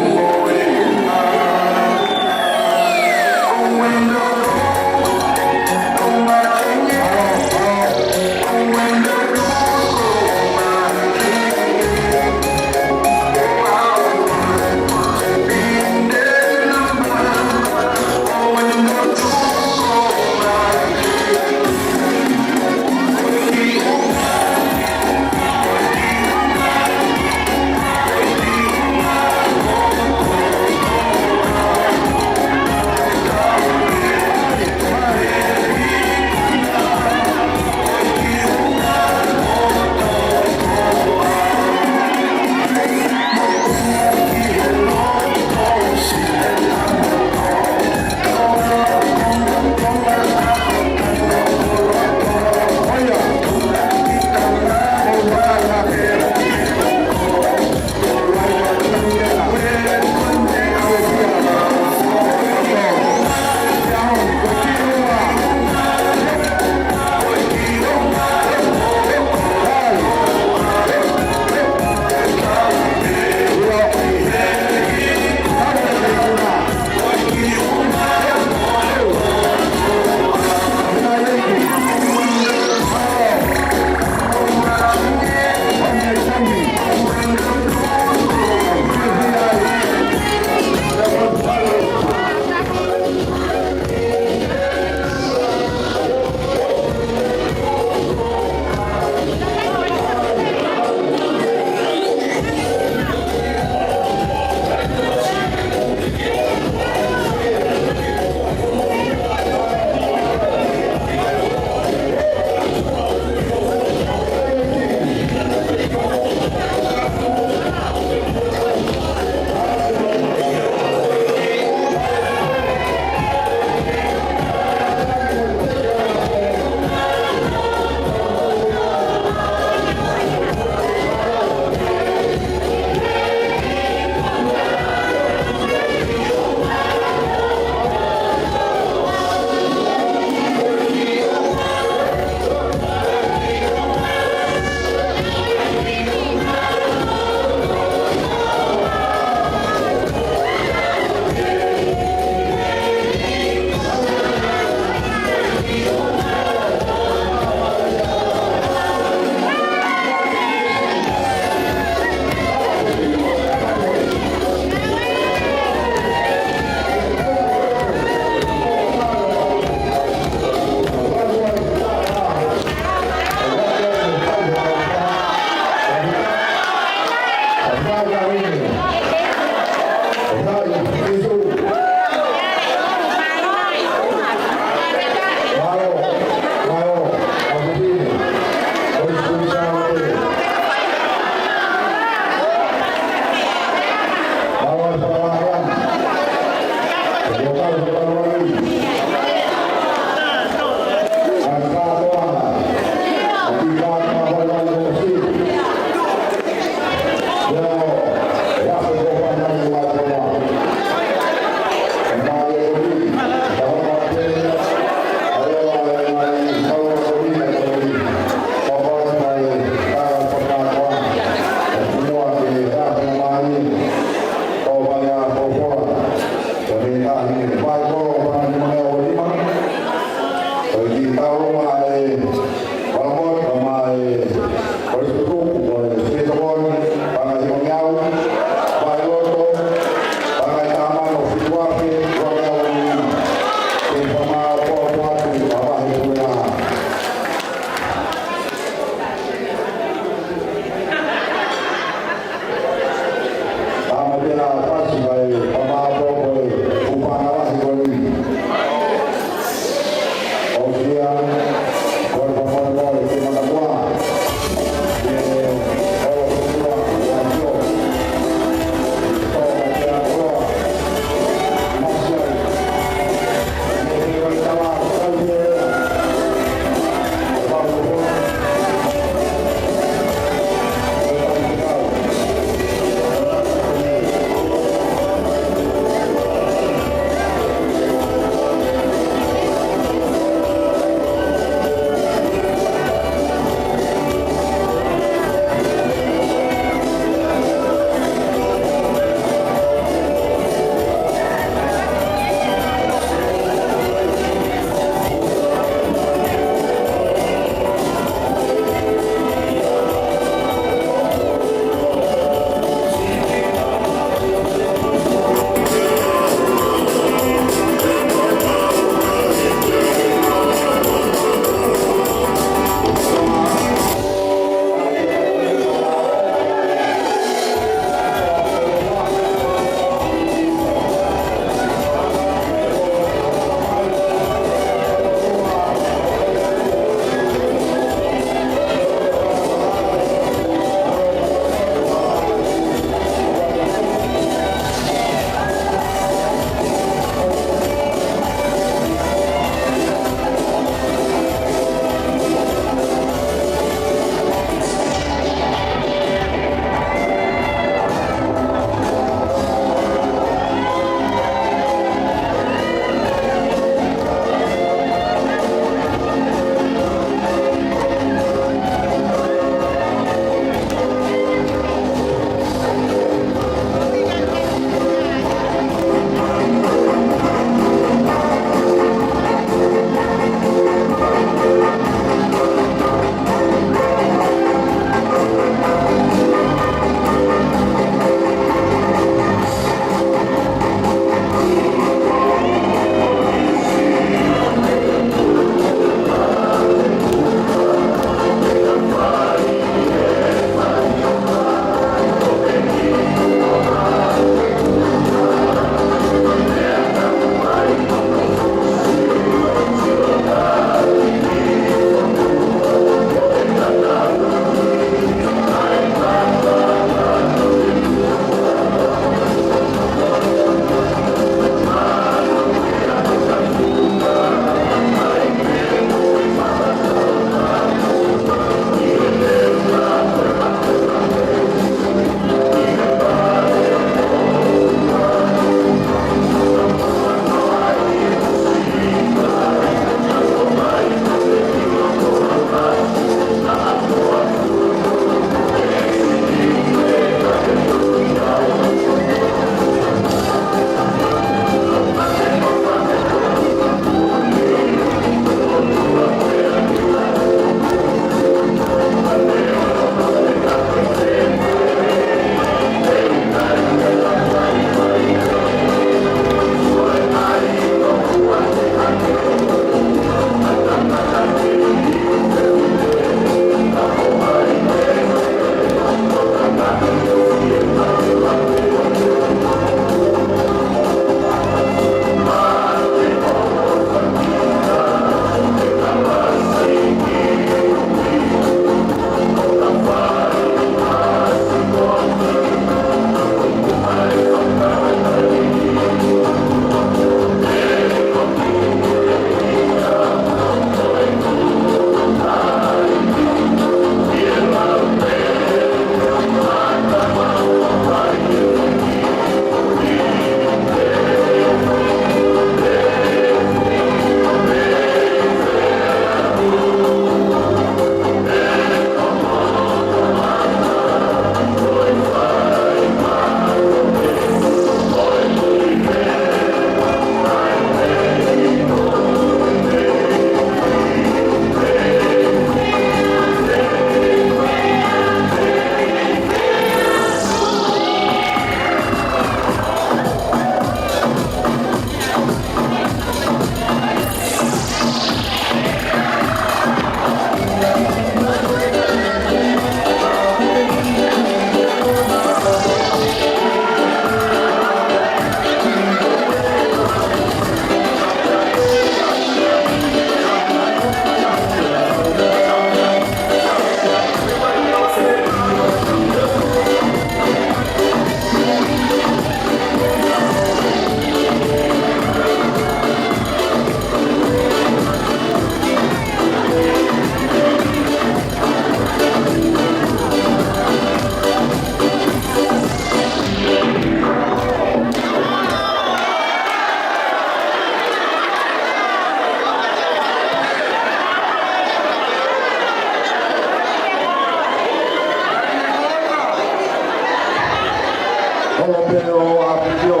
ʻAfio,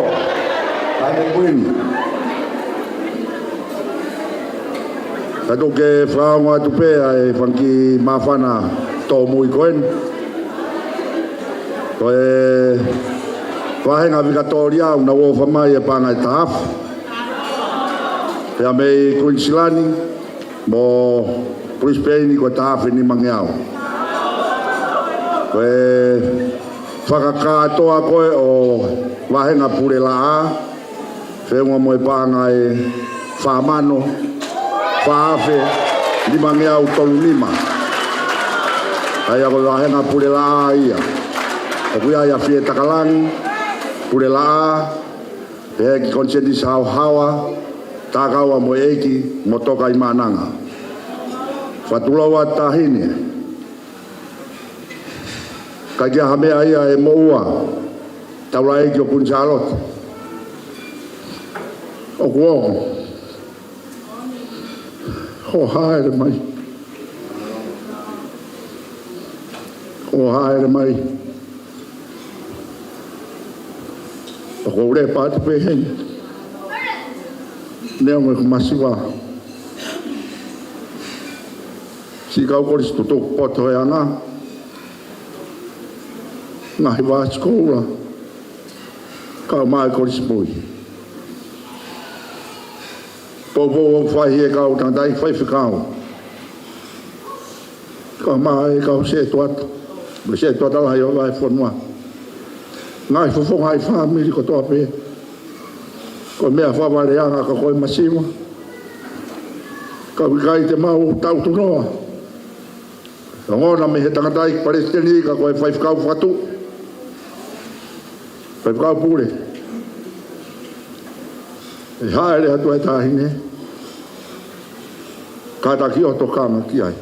ʻa e Kuini. Ka tuku ke fakaongo atu pē ʻa e fanga kiʻi māfana tōmui ko eni. Ko e Vahenga Vikatōlia ʻoku nau ʻofa mai e paʻanga ʻe taha afe. Pea mei Kuinisilani mo Pulisipeini ko e taha afe nimangeau. Ko e fakakātoa ko ē ʻo Vahenga Pulelaʻā, feʻunga mo e paʻanga ʻe fā mano, fā afe, nimangeau tolu nima. ʻA ia ko e Vahenga Pulelaʻā ia. ʻOku ʻi ai ʻa Fie Takalangi, Pulelaʻā, pehē ki he Konisēnisi Haohaoa, Takaua mo e ʻEiki, mo Tokaimaʻananga. Fakatulou atu Taʻahine. ʻIkai ke ʻi ai ha meʻa ia ʻe moʻua, Taulaʻeiki ʻo Kuini Sālote. ʻOku ongo. Hoʻo hāʻele mai. Hoʻo hāʻele mai. ʻOku ou lepa atu pē heni. Neongo ʻeku masiva. Siʻi kau kolisi tutuku poto he anga. Ngaahi vāsikoula. Kau mai kolisi mui. Poupou ʻoku fai ʻe he kau tangataʻeiki faifekau. Kau mai e kau setuata. Mo e setuata lahi ʻo e vahefonua. Ngaahi fofonga ʻi he fāmili kotoa pē. Ko e meʻa fakavaleanga ka ko e masiva. Ka ʻoku ʻikai te mau tautunoa. Ongona mei he tangataʻeiki palesiteni ka ko e faifekau fakatuʻu. Faifekau pule. ʻE hāʻele atu ʻa e Taʻahine. Kātaki ʻo tokanga ki ai.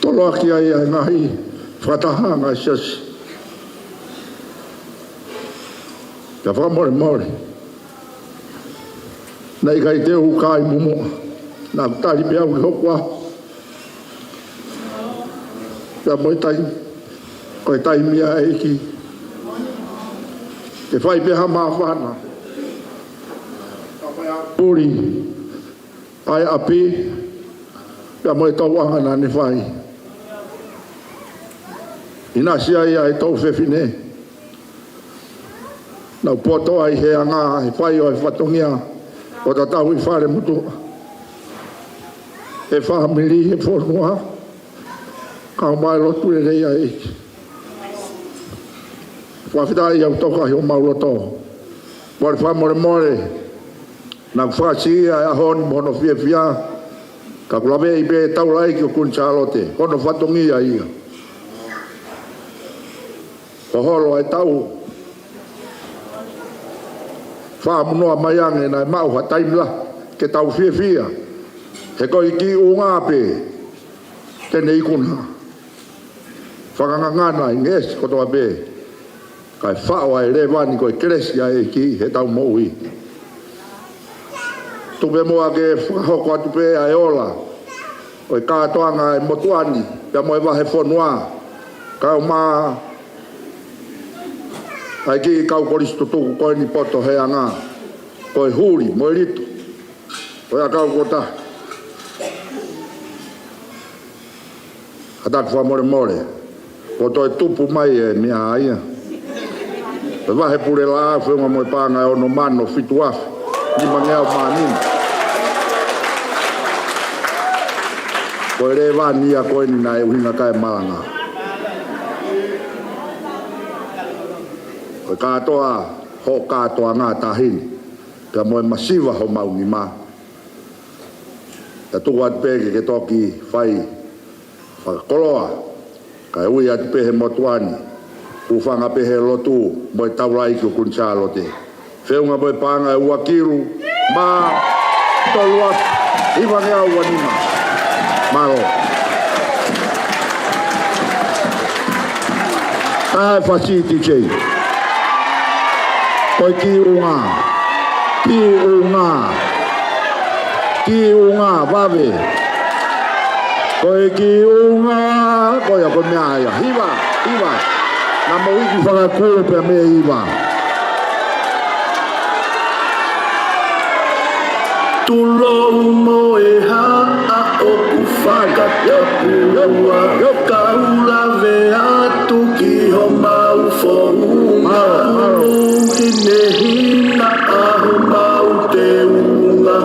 Toloa ki ai ʻa e ngaahi fakatahaʻanga ʻa e siasi. Ka fakamolemole. Naʻe ʻikai te u kai mumuʻa. Naʻa ku tali pē au ki hoku ʻaho. Pea mo e taimi. Ko e taimi ia ʻEiki. Ke fai pē ha māfana. Puli. ʻA e ʻapi. Pea mo e tauʻanga naʻa ne fai. ʻInasi ai ʻa e tuofefine. Naʻa ku poto ai he anga, he fai ʻo e fatongia, ʻo tatau ʻi fale motuʻa. He fāmili, he fonua, kau mai lotu lelei ai. Fakafetaʻi au toka ʻi homau loto. Mole fakamolemole, naʻa ku fakasiʻi ʻa e ʻaho ni mo hono fiefia, ka ku laveʻi pē Taulaʻeiki ʻo Kuini Sālote, hono fatongia ia. Hoholo ʻa e tau. Fakamunoa mai ange naʻe maʻu ha taimi lahi ke tau fiefia. He ko e kiʻi ʻuhinga pē te ne ikuna. Fakangangana ʻi he ngeʻesi kotoa pē. Kae faʻo ʻa e lēvani ko e kelesi ʻa e ʻEiki he tau moʻui. Tuku pē muʻa ke fakahoko atu pē ʻa e ola ʻo e kātoanga ʻa e motuʻa ni, pea mo e vahefonua. Kau mai ʻa e kiʻi kau kolisi tutuku ko eni poto he anga, ko e huli mo e litu ʻo e ʻakau ko taha. Kātaki fakamolemole. Kuo toe tupu mai e meʻa ia. Ko e Vahe Pulelaʻā feʻunga mo e paʻanga ʻe ono mano fitu afe nimangeau mā nima. Ko e lēvani ia ko eni naʻe ʻuhinga kae malanga. Ko e kātoa hoʻo kātoanga Taʻahine. Pea mo e masiva homau nima. Pea tuku atu pē ke ke toki fai fakakoloa, kae ui atu pē he motuʻa ni, hūfanga pē he lotu mo e Taulaʻeiki ʻo Kuini Sālote. Feʻunga mo e paʻanga ʻe ua kilu mā tolu afe hivangeau ua nima. Mālō. Tae fasi D J. Ko e kiʻi ʻuhinga. Kiʻi ʻuhinga. Kiʻi ʻuhinga, vave. Ko e kiʻi ʻuhinga, ko ia ko e meʻa ia. Hiva, hiva. ʻA mo iku fakakū pea mei iva. Tulou mo e haʻa ʻoku fakatapu ua, kau lave atu ki homau founga. Mālō, mālō. Hinehina ʻa homau teunga.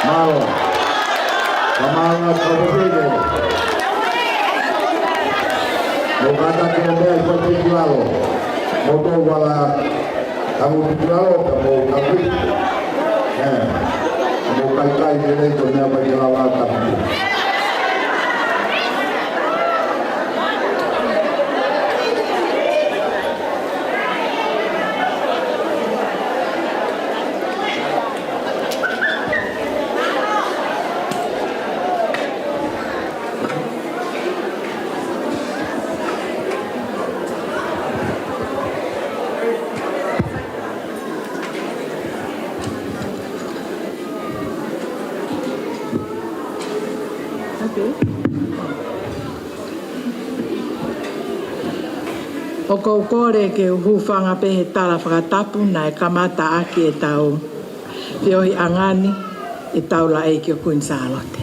Mālō. Ka mālō, ka pepeke. Mou kātaki ʻo meʻa ʻi he tukulalo. Mou tō vala. Ka mou tukulalo, ka mou ka mou. ʻE. Ka mou kaikai ke lei ko meʻa mai ke lava ka mou. ʻOku ou kole ke u hūfanga pē he tala fakatapu naʻe kamata ʻaki ʻetau feohiʻanga ni ʻetau laʻeiki ko Kuini Sālote.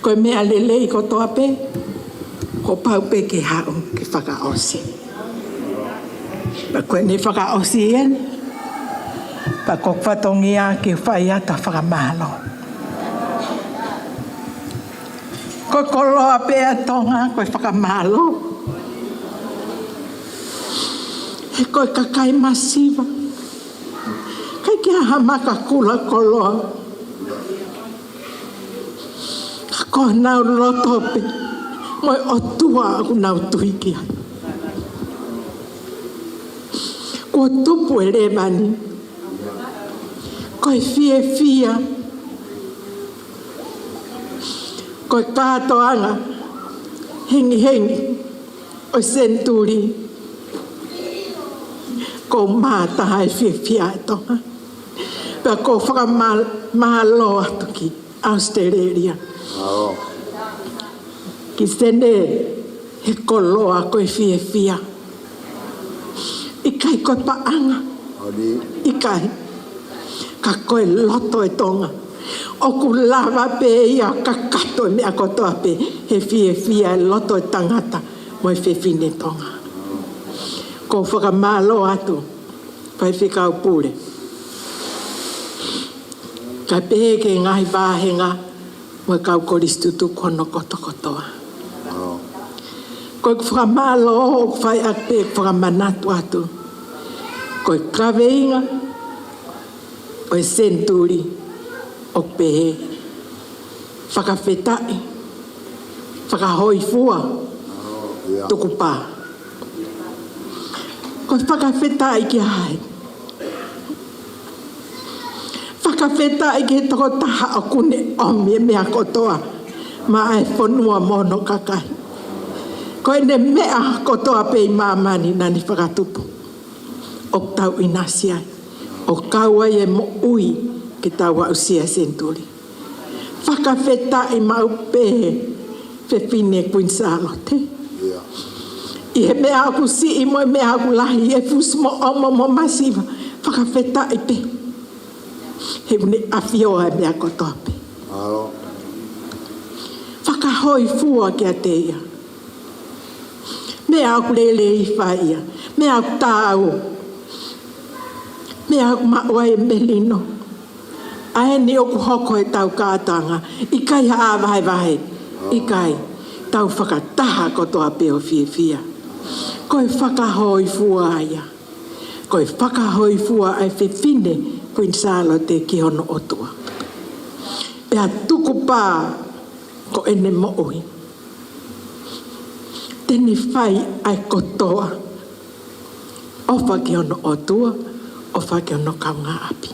Ko e meʻa lelei kotoa pē, kuo pau pē ke haʻu ke fakaʻosi. Pea ko ʻene fakaʻosi eni, pea ko e fatongia ke fai atu ʻa e fakamālō. Ko e koloa pē ʻa Tonga, ko e fakamālō. He ko e kakai masiva, ʻikai ke ʻi ai ha maka kula koloa. Ka ko honau loto pē mo e ʻOtua ʻoku nau tui ki ai. Kuo tupu e lēvani, ko e fiefia, ko e kātoanga hengihengi ʻo e senituli. Ko e mātaha e fiefia ʻa Tonga. Pea ʻoku ou fakamālō atu ki ʻAositelēlia. Mālō. Ki Senē, he koloa ko e fiefia. ʻIkai ko e paʻanga. ʻIkai. Ka ko e loto ʻo e Tonga. ʻOku lava pē ia ʻo kakato e meʻa kotoa pē, he fiefia e loto ʻo e tangata mo e fefine Tonga. ʻOku ou fakamālō atu, Faifekau Pule. Kae pehē ki he ngaahi vāhenga mo e kau kolisi tutuku hono kotokotoa. ʻOku ou fakamālō, ʻoku fai atu pē ʻeku fakamanatu atu. Ko e kaveinga, ʻo e senituli ʻoku pehē: Fakafetaʻi, fakahōifua, tukupā. Ko e fakafetaʻi kia hai? Fakafetaʻi ki he tokotaha ʻoku ne ʻomi e meʻa kotoa maʻa e fonua mo hono kakai. Ko ʻene meʻa kotoa pē ʻi māmani naʻa ne fakatupu, ʻoku tau ʻinasi ai, ʻo kau ai e moʻui ke tau aʻusia e senituli. Fakafetaʻi maʻu pē, fefine Kuini Sālote. ʻI he meʻa ʻoku siʻi mo e meʻa ʻoku lahi, e fusi mo ʻomo mo masiva, fakafetaʻi pē he ʻoku ne ʻafioʻi e meʻa kotoa pē. Fakahōifua kiate ia. Meʻa ʻoku lelei fai ia, meʻa ʻoku taau, meʻa ʻoku maʻu ai e melino. ʻA eni ʻoku hoko ʻetau kātoanga, ʻikai ha vahevahe, ʻikai, tau fakataha kotoa pē ʻo fiefia. Ko e fakahōifua ia. Ko e fakahōifua ʻa e fefine Kuini Sālote ki hono ʻOtua. Pea tukupā ko ʻene moʻui, te ne fai ʻa e kotoa. ʻOfa ki hono ʻOtua, ʻofa ki hono kaungāʻapi.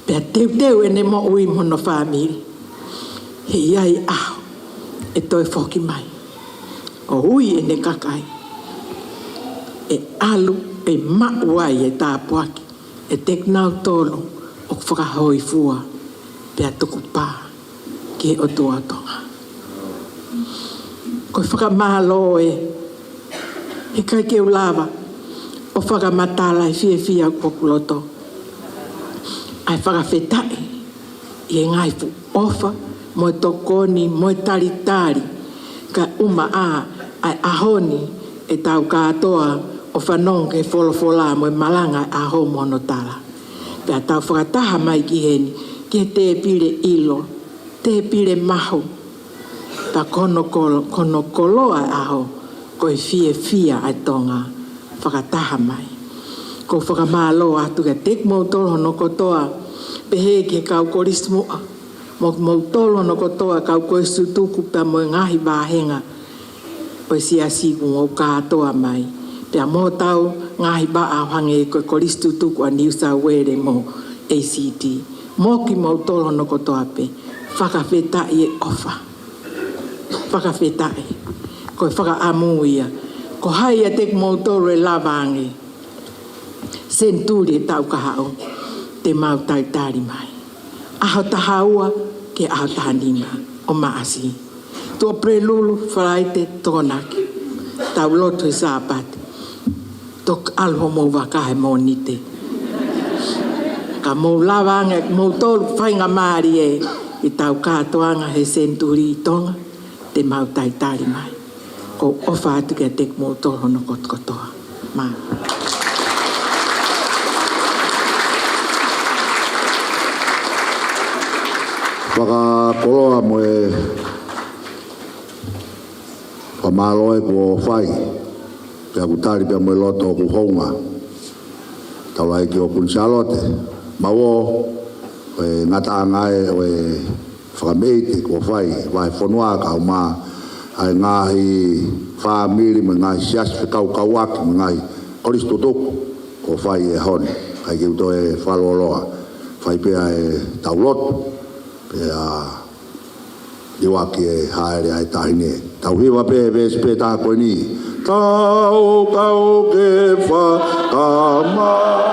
Pea teuteu ʻene moʻui mo hono fāmili. He ʻe ʻi ai e ʻaho ʻe toe foki mai ʻo ui ʻene kakai, ʻe ʻalu ʻo maʻu ai e tāpuaki ʻiate kinautolu ʻoku fakahōifua pea tukupā ki he ʻOtua ʻo Tonga. Ko e fakamālō ē, he ʻikai ke u lava ʻo fakamatala e fiefia ʻoku ʻi hoku loto, ʻa e fakafetaʻi ʻi he ngaahi fuʻu ʻofa mo e tokoni mo e talitali, kae ʻumaʻā ʻa e ʻaho ni ʻetau kātoa ʻo fanongo ki he folofola mo e malanga ʻo e ʻaho mo hono tala. Pea tau fakataha mai ki heni, ki he tēpile ʻilo, tēpile mahu, pea ko hono kolo-, ko hono koloa ʻo e ʻaho, ko e fiefia ʻa e Tonga fakataha mai. ʻOku ou fakamālō atu kiate kimoutolu hono kotoa, pehē ki he kau kolisi muʻa, mo kimoutolu hono kotoa kau kolisi tutuku pea mo e ngaahi vāhenga ʻo e siasi ʻoku mou kātoa mai, pea mo hotau ngaahi vaʻa ʻo hangē ko e kolisi tutuku ʻa New South Wales mo ACT. Mo kimoutolu hono kotoa pē, fakafetaʻi e ʻofa. Fakafetaʻi. Ko e fakaʻamu ia, ko hai ʻiate kimoutolu ʻe lava ange, senituli ʻe taʻu kahaʻu, te mau talitali mai. ʻAho taha ua ki he ʻaho taha nima ʻo Maʻasi. Tuʻapulelulu, Falaite, Tokonaki. Tau lotu he Sāpate. Toki ʻalu hoʻomou vaka he Mōnite. Ka mou lava ange kimoutolu faingamālie ʻi heʻetau kātoanga he senituli ʻi Tonga, te mau talitali mai. ʻOku ou ʻofa atu kiate kimoutolu hono kotokotoa. Mā. Fakakoloa mo e fakamālō ē kuo fai. Pea ʻoku tali pea mo e loto ʻoku hounga. Taulaʻeiki ʻo Kuini Sālote, mau ō, ʻo e ngataʻanga ē ʻo e fakameʻite kuo fai, vahefonua kae ʻumaʻā e ngaahi fāmili mo e ngaahi siasi fekaukauʻaki mo e ngaahi kolisi tutuku kuo fai he ʻaho ni. ʻIkai ke u toe fakalōloa, fai pē ʻetau lotu, pea liuaki e hāʻele ʻa e taʻahine. Tau hiva pē veesi pē taha ko eni. Tau kau ke fakamālō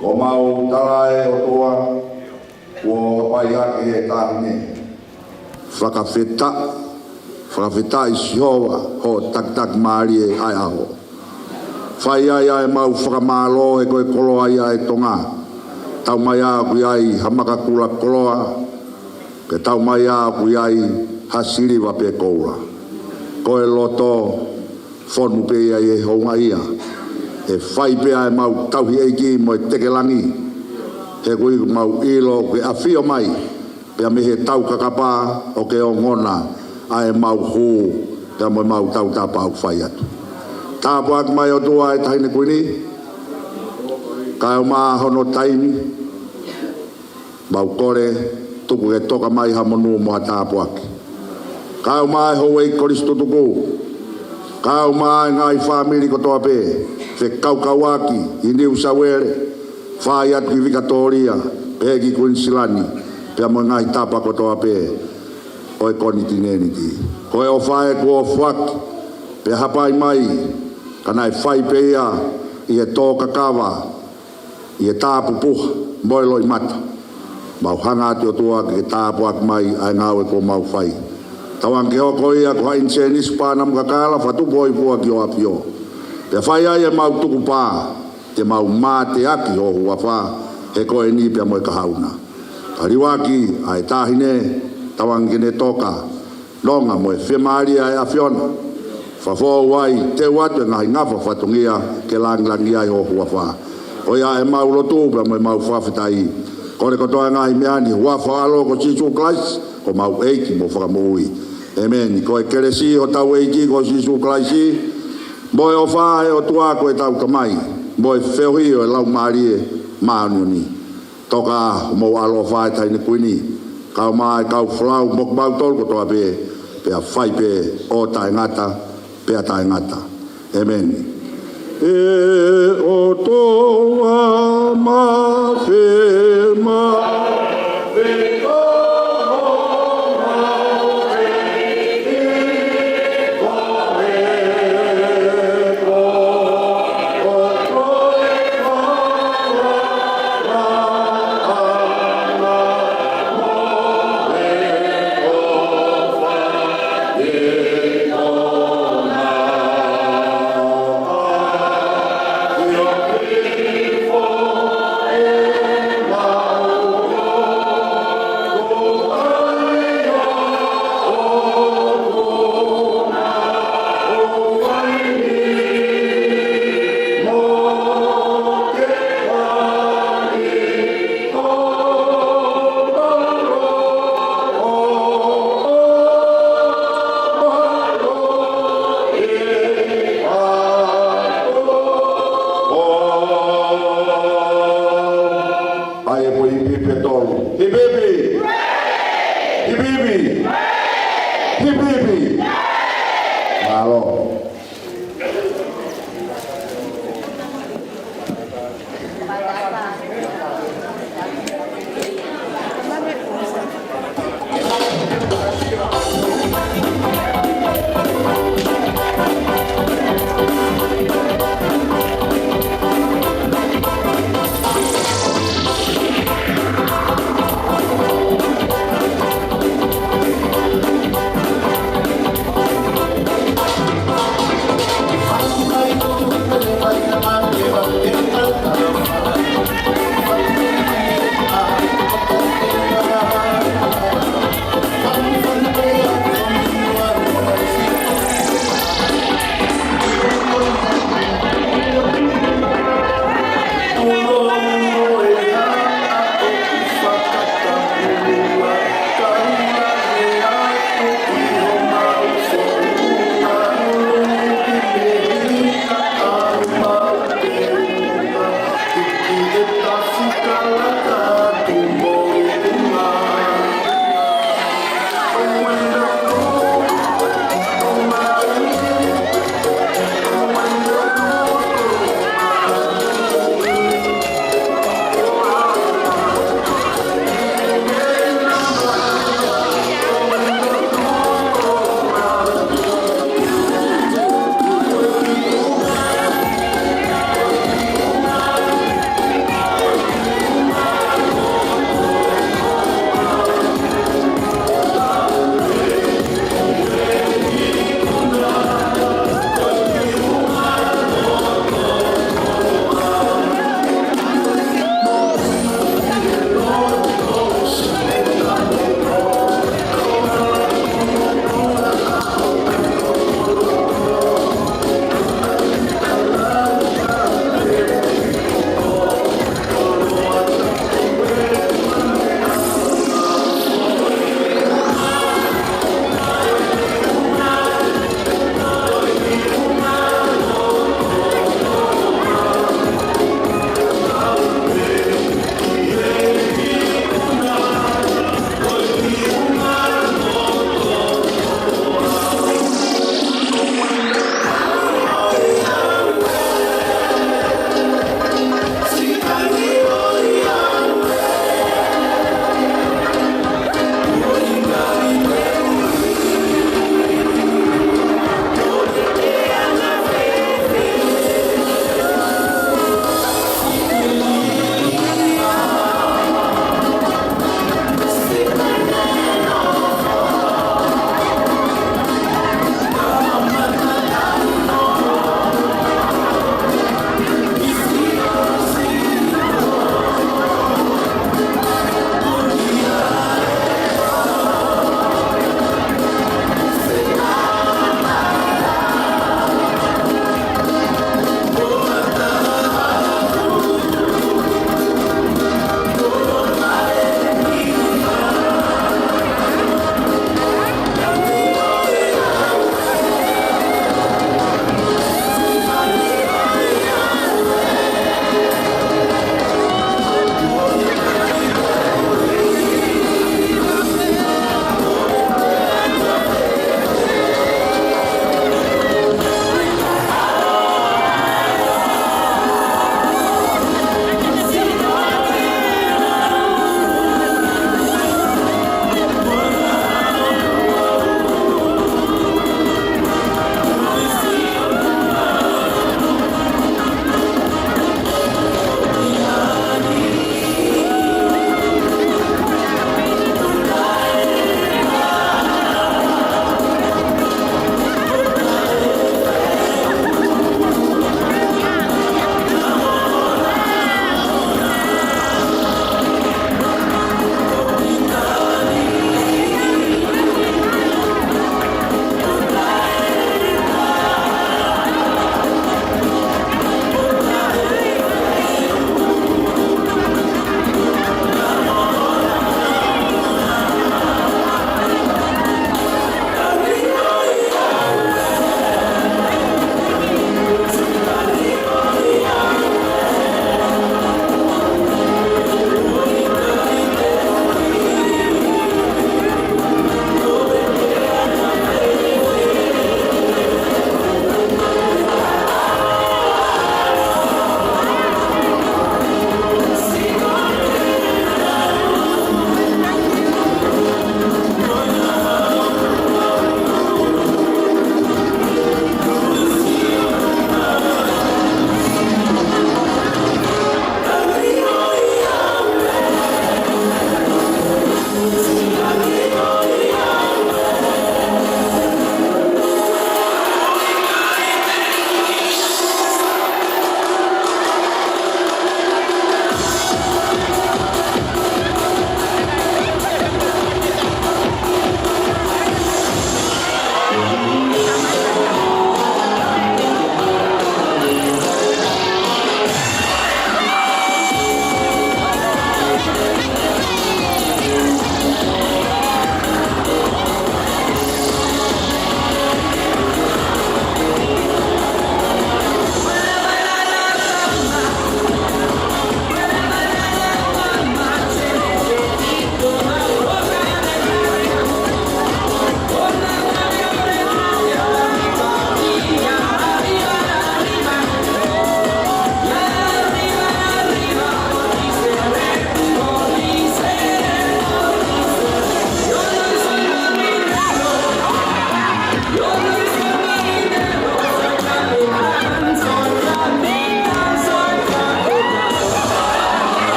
Ko homau tala ē ʻOtua, kuo ka pai hake he taʻahine. Fakafetaʻi, Fakafetaʻi Sihova, hoʻo takitaki mālie ʻa e ʻaho. Fai ai ʻa e mau fakamālō he ko e koloa ia ʻa e Tonga. Tau mai ʻoku ʻi ai ha makakula koloa, ke tau mai ʻoku ʻi ai ha siliva pe koula. Ko e loto fonu pē ia ʻi he houngaʻia. ʻE fai pē ʻa e mau tauhi ʻeiki mo e tekelangi. He ʻoku ʻi ai ʻoku mau ʻilo ʻoku ke ʻafio mai. Pea mei he tau kakapa ʻoku ke ongona ʻa e mau hū, pea mo e mau tautapa ʻoku fai atu. Tāpuaki mai ʻOtua ʻa e Taʻahine Kuini, kae ʻumaʻā hono taimi, mau kole, tuku ke toka mai ha monū mo ha tāpuaki. Kae ʻumaʻā e houʻeiki kolisi tutuku, kae ʻumaʻā e ngaahi fāmili kotoa pē, fekaukauʻaki ʻi Niu Sauele, fai atu ki Vikatōlia, pehē ki Kuinisilani, pea mo e ngaahi tapa kotoa pē ʻo e konitinēniti. Ko e ʻofa ē kuo foaki, pea hapai mai, ka naʻe fai pē ia ʻi he tō kakava, ʻi he tāpupuha mo e loʻimata. Mau hanga atu ʻOtua ke tāpuaki mai ʻa e ngāue kuo mau fai. Tauange ke hoko ia ko ha ʻinisēnisi pānamu kakala fakatupu ʻo e fua ki hoʻo ʻAfio. Pea fai ai ʻa e mau tukupā, te mau mateaki hoʻo huafa, he ko eni pea mo e kahaʻu na. Ka liuaki ʻa e Taʻahine, tauange ke ne toka, nonga mo e fiemālie ʻa e ʻAfiona. Fafou ai, teu atu e ngaahi ngafa fatongia ke langilangiʻia ai hoʻo huafa. Ko ia ʻemau lotu pea mo ʻemau fakafetaʻi. Kole kotoa e ngaahi meʻa ni huafa ʻo e ʻAlo ko Sīsū Kalaisi, ko homau ʻEiki mo Fakamoʻui. ʻĒmeni. Ko e kelesi ʻa hotau ʻEiki ko Sīsū Kalaisi, mo e ʻofa ʻa e ʻOtua ko ʻetau Tamai, mo e feohi ʻo e Laumālie Māʻoniʻoni. Toka homou ʻaloʻofa ʻa e Taʻahine Kuini, kae ʻumaʻā e kau folau mo kimautolu kotoa pē, pea fai pē ʻo taʻengata, pea taʻengata. ʻĒmeni. ʻE ʻOtua ma fema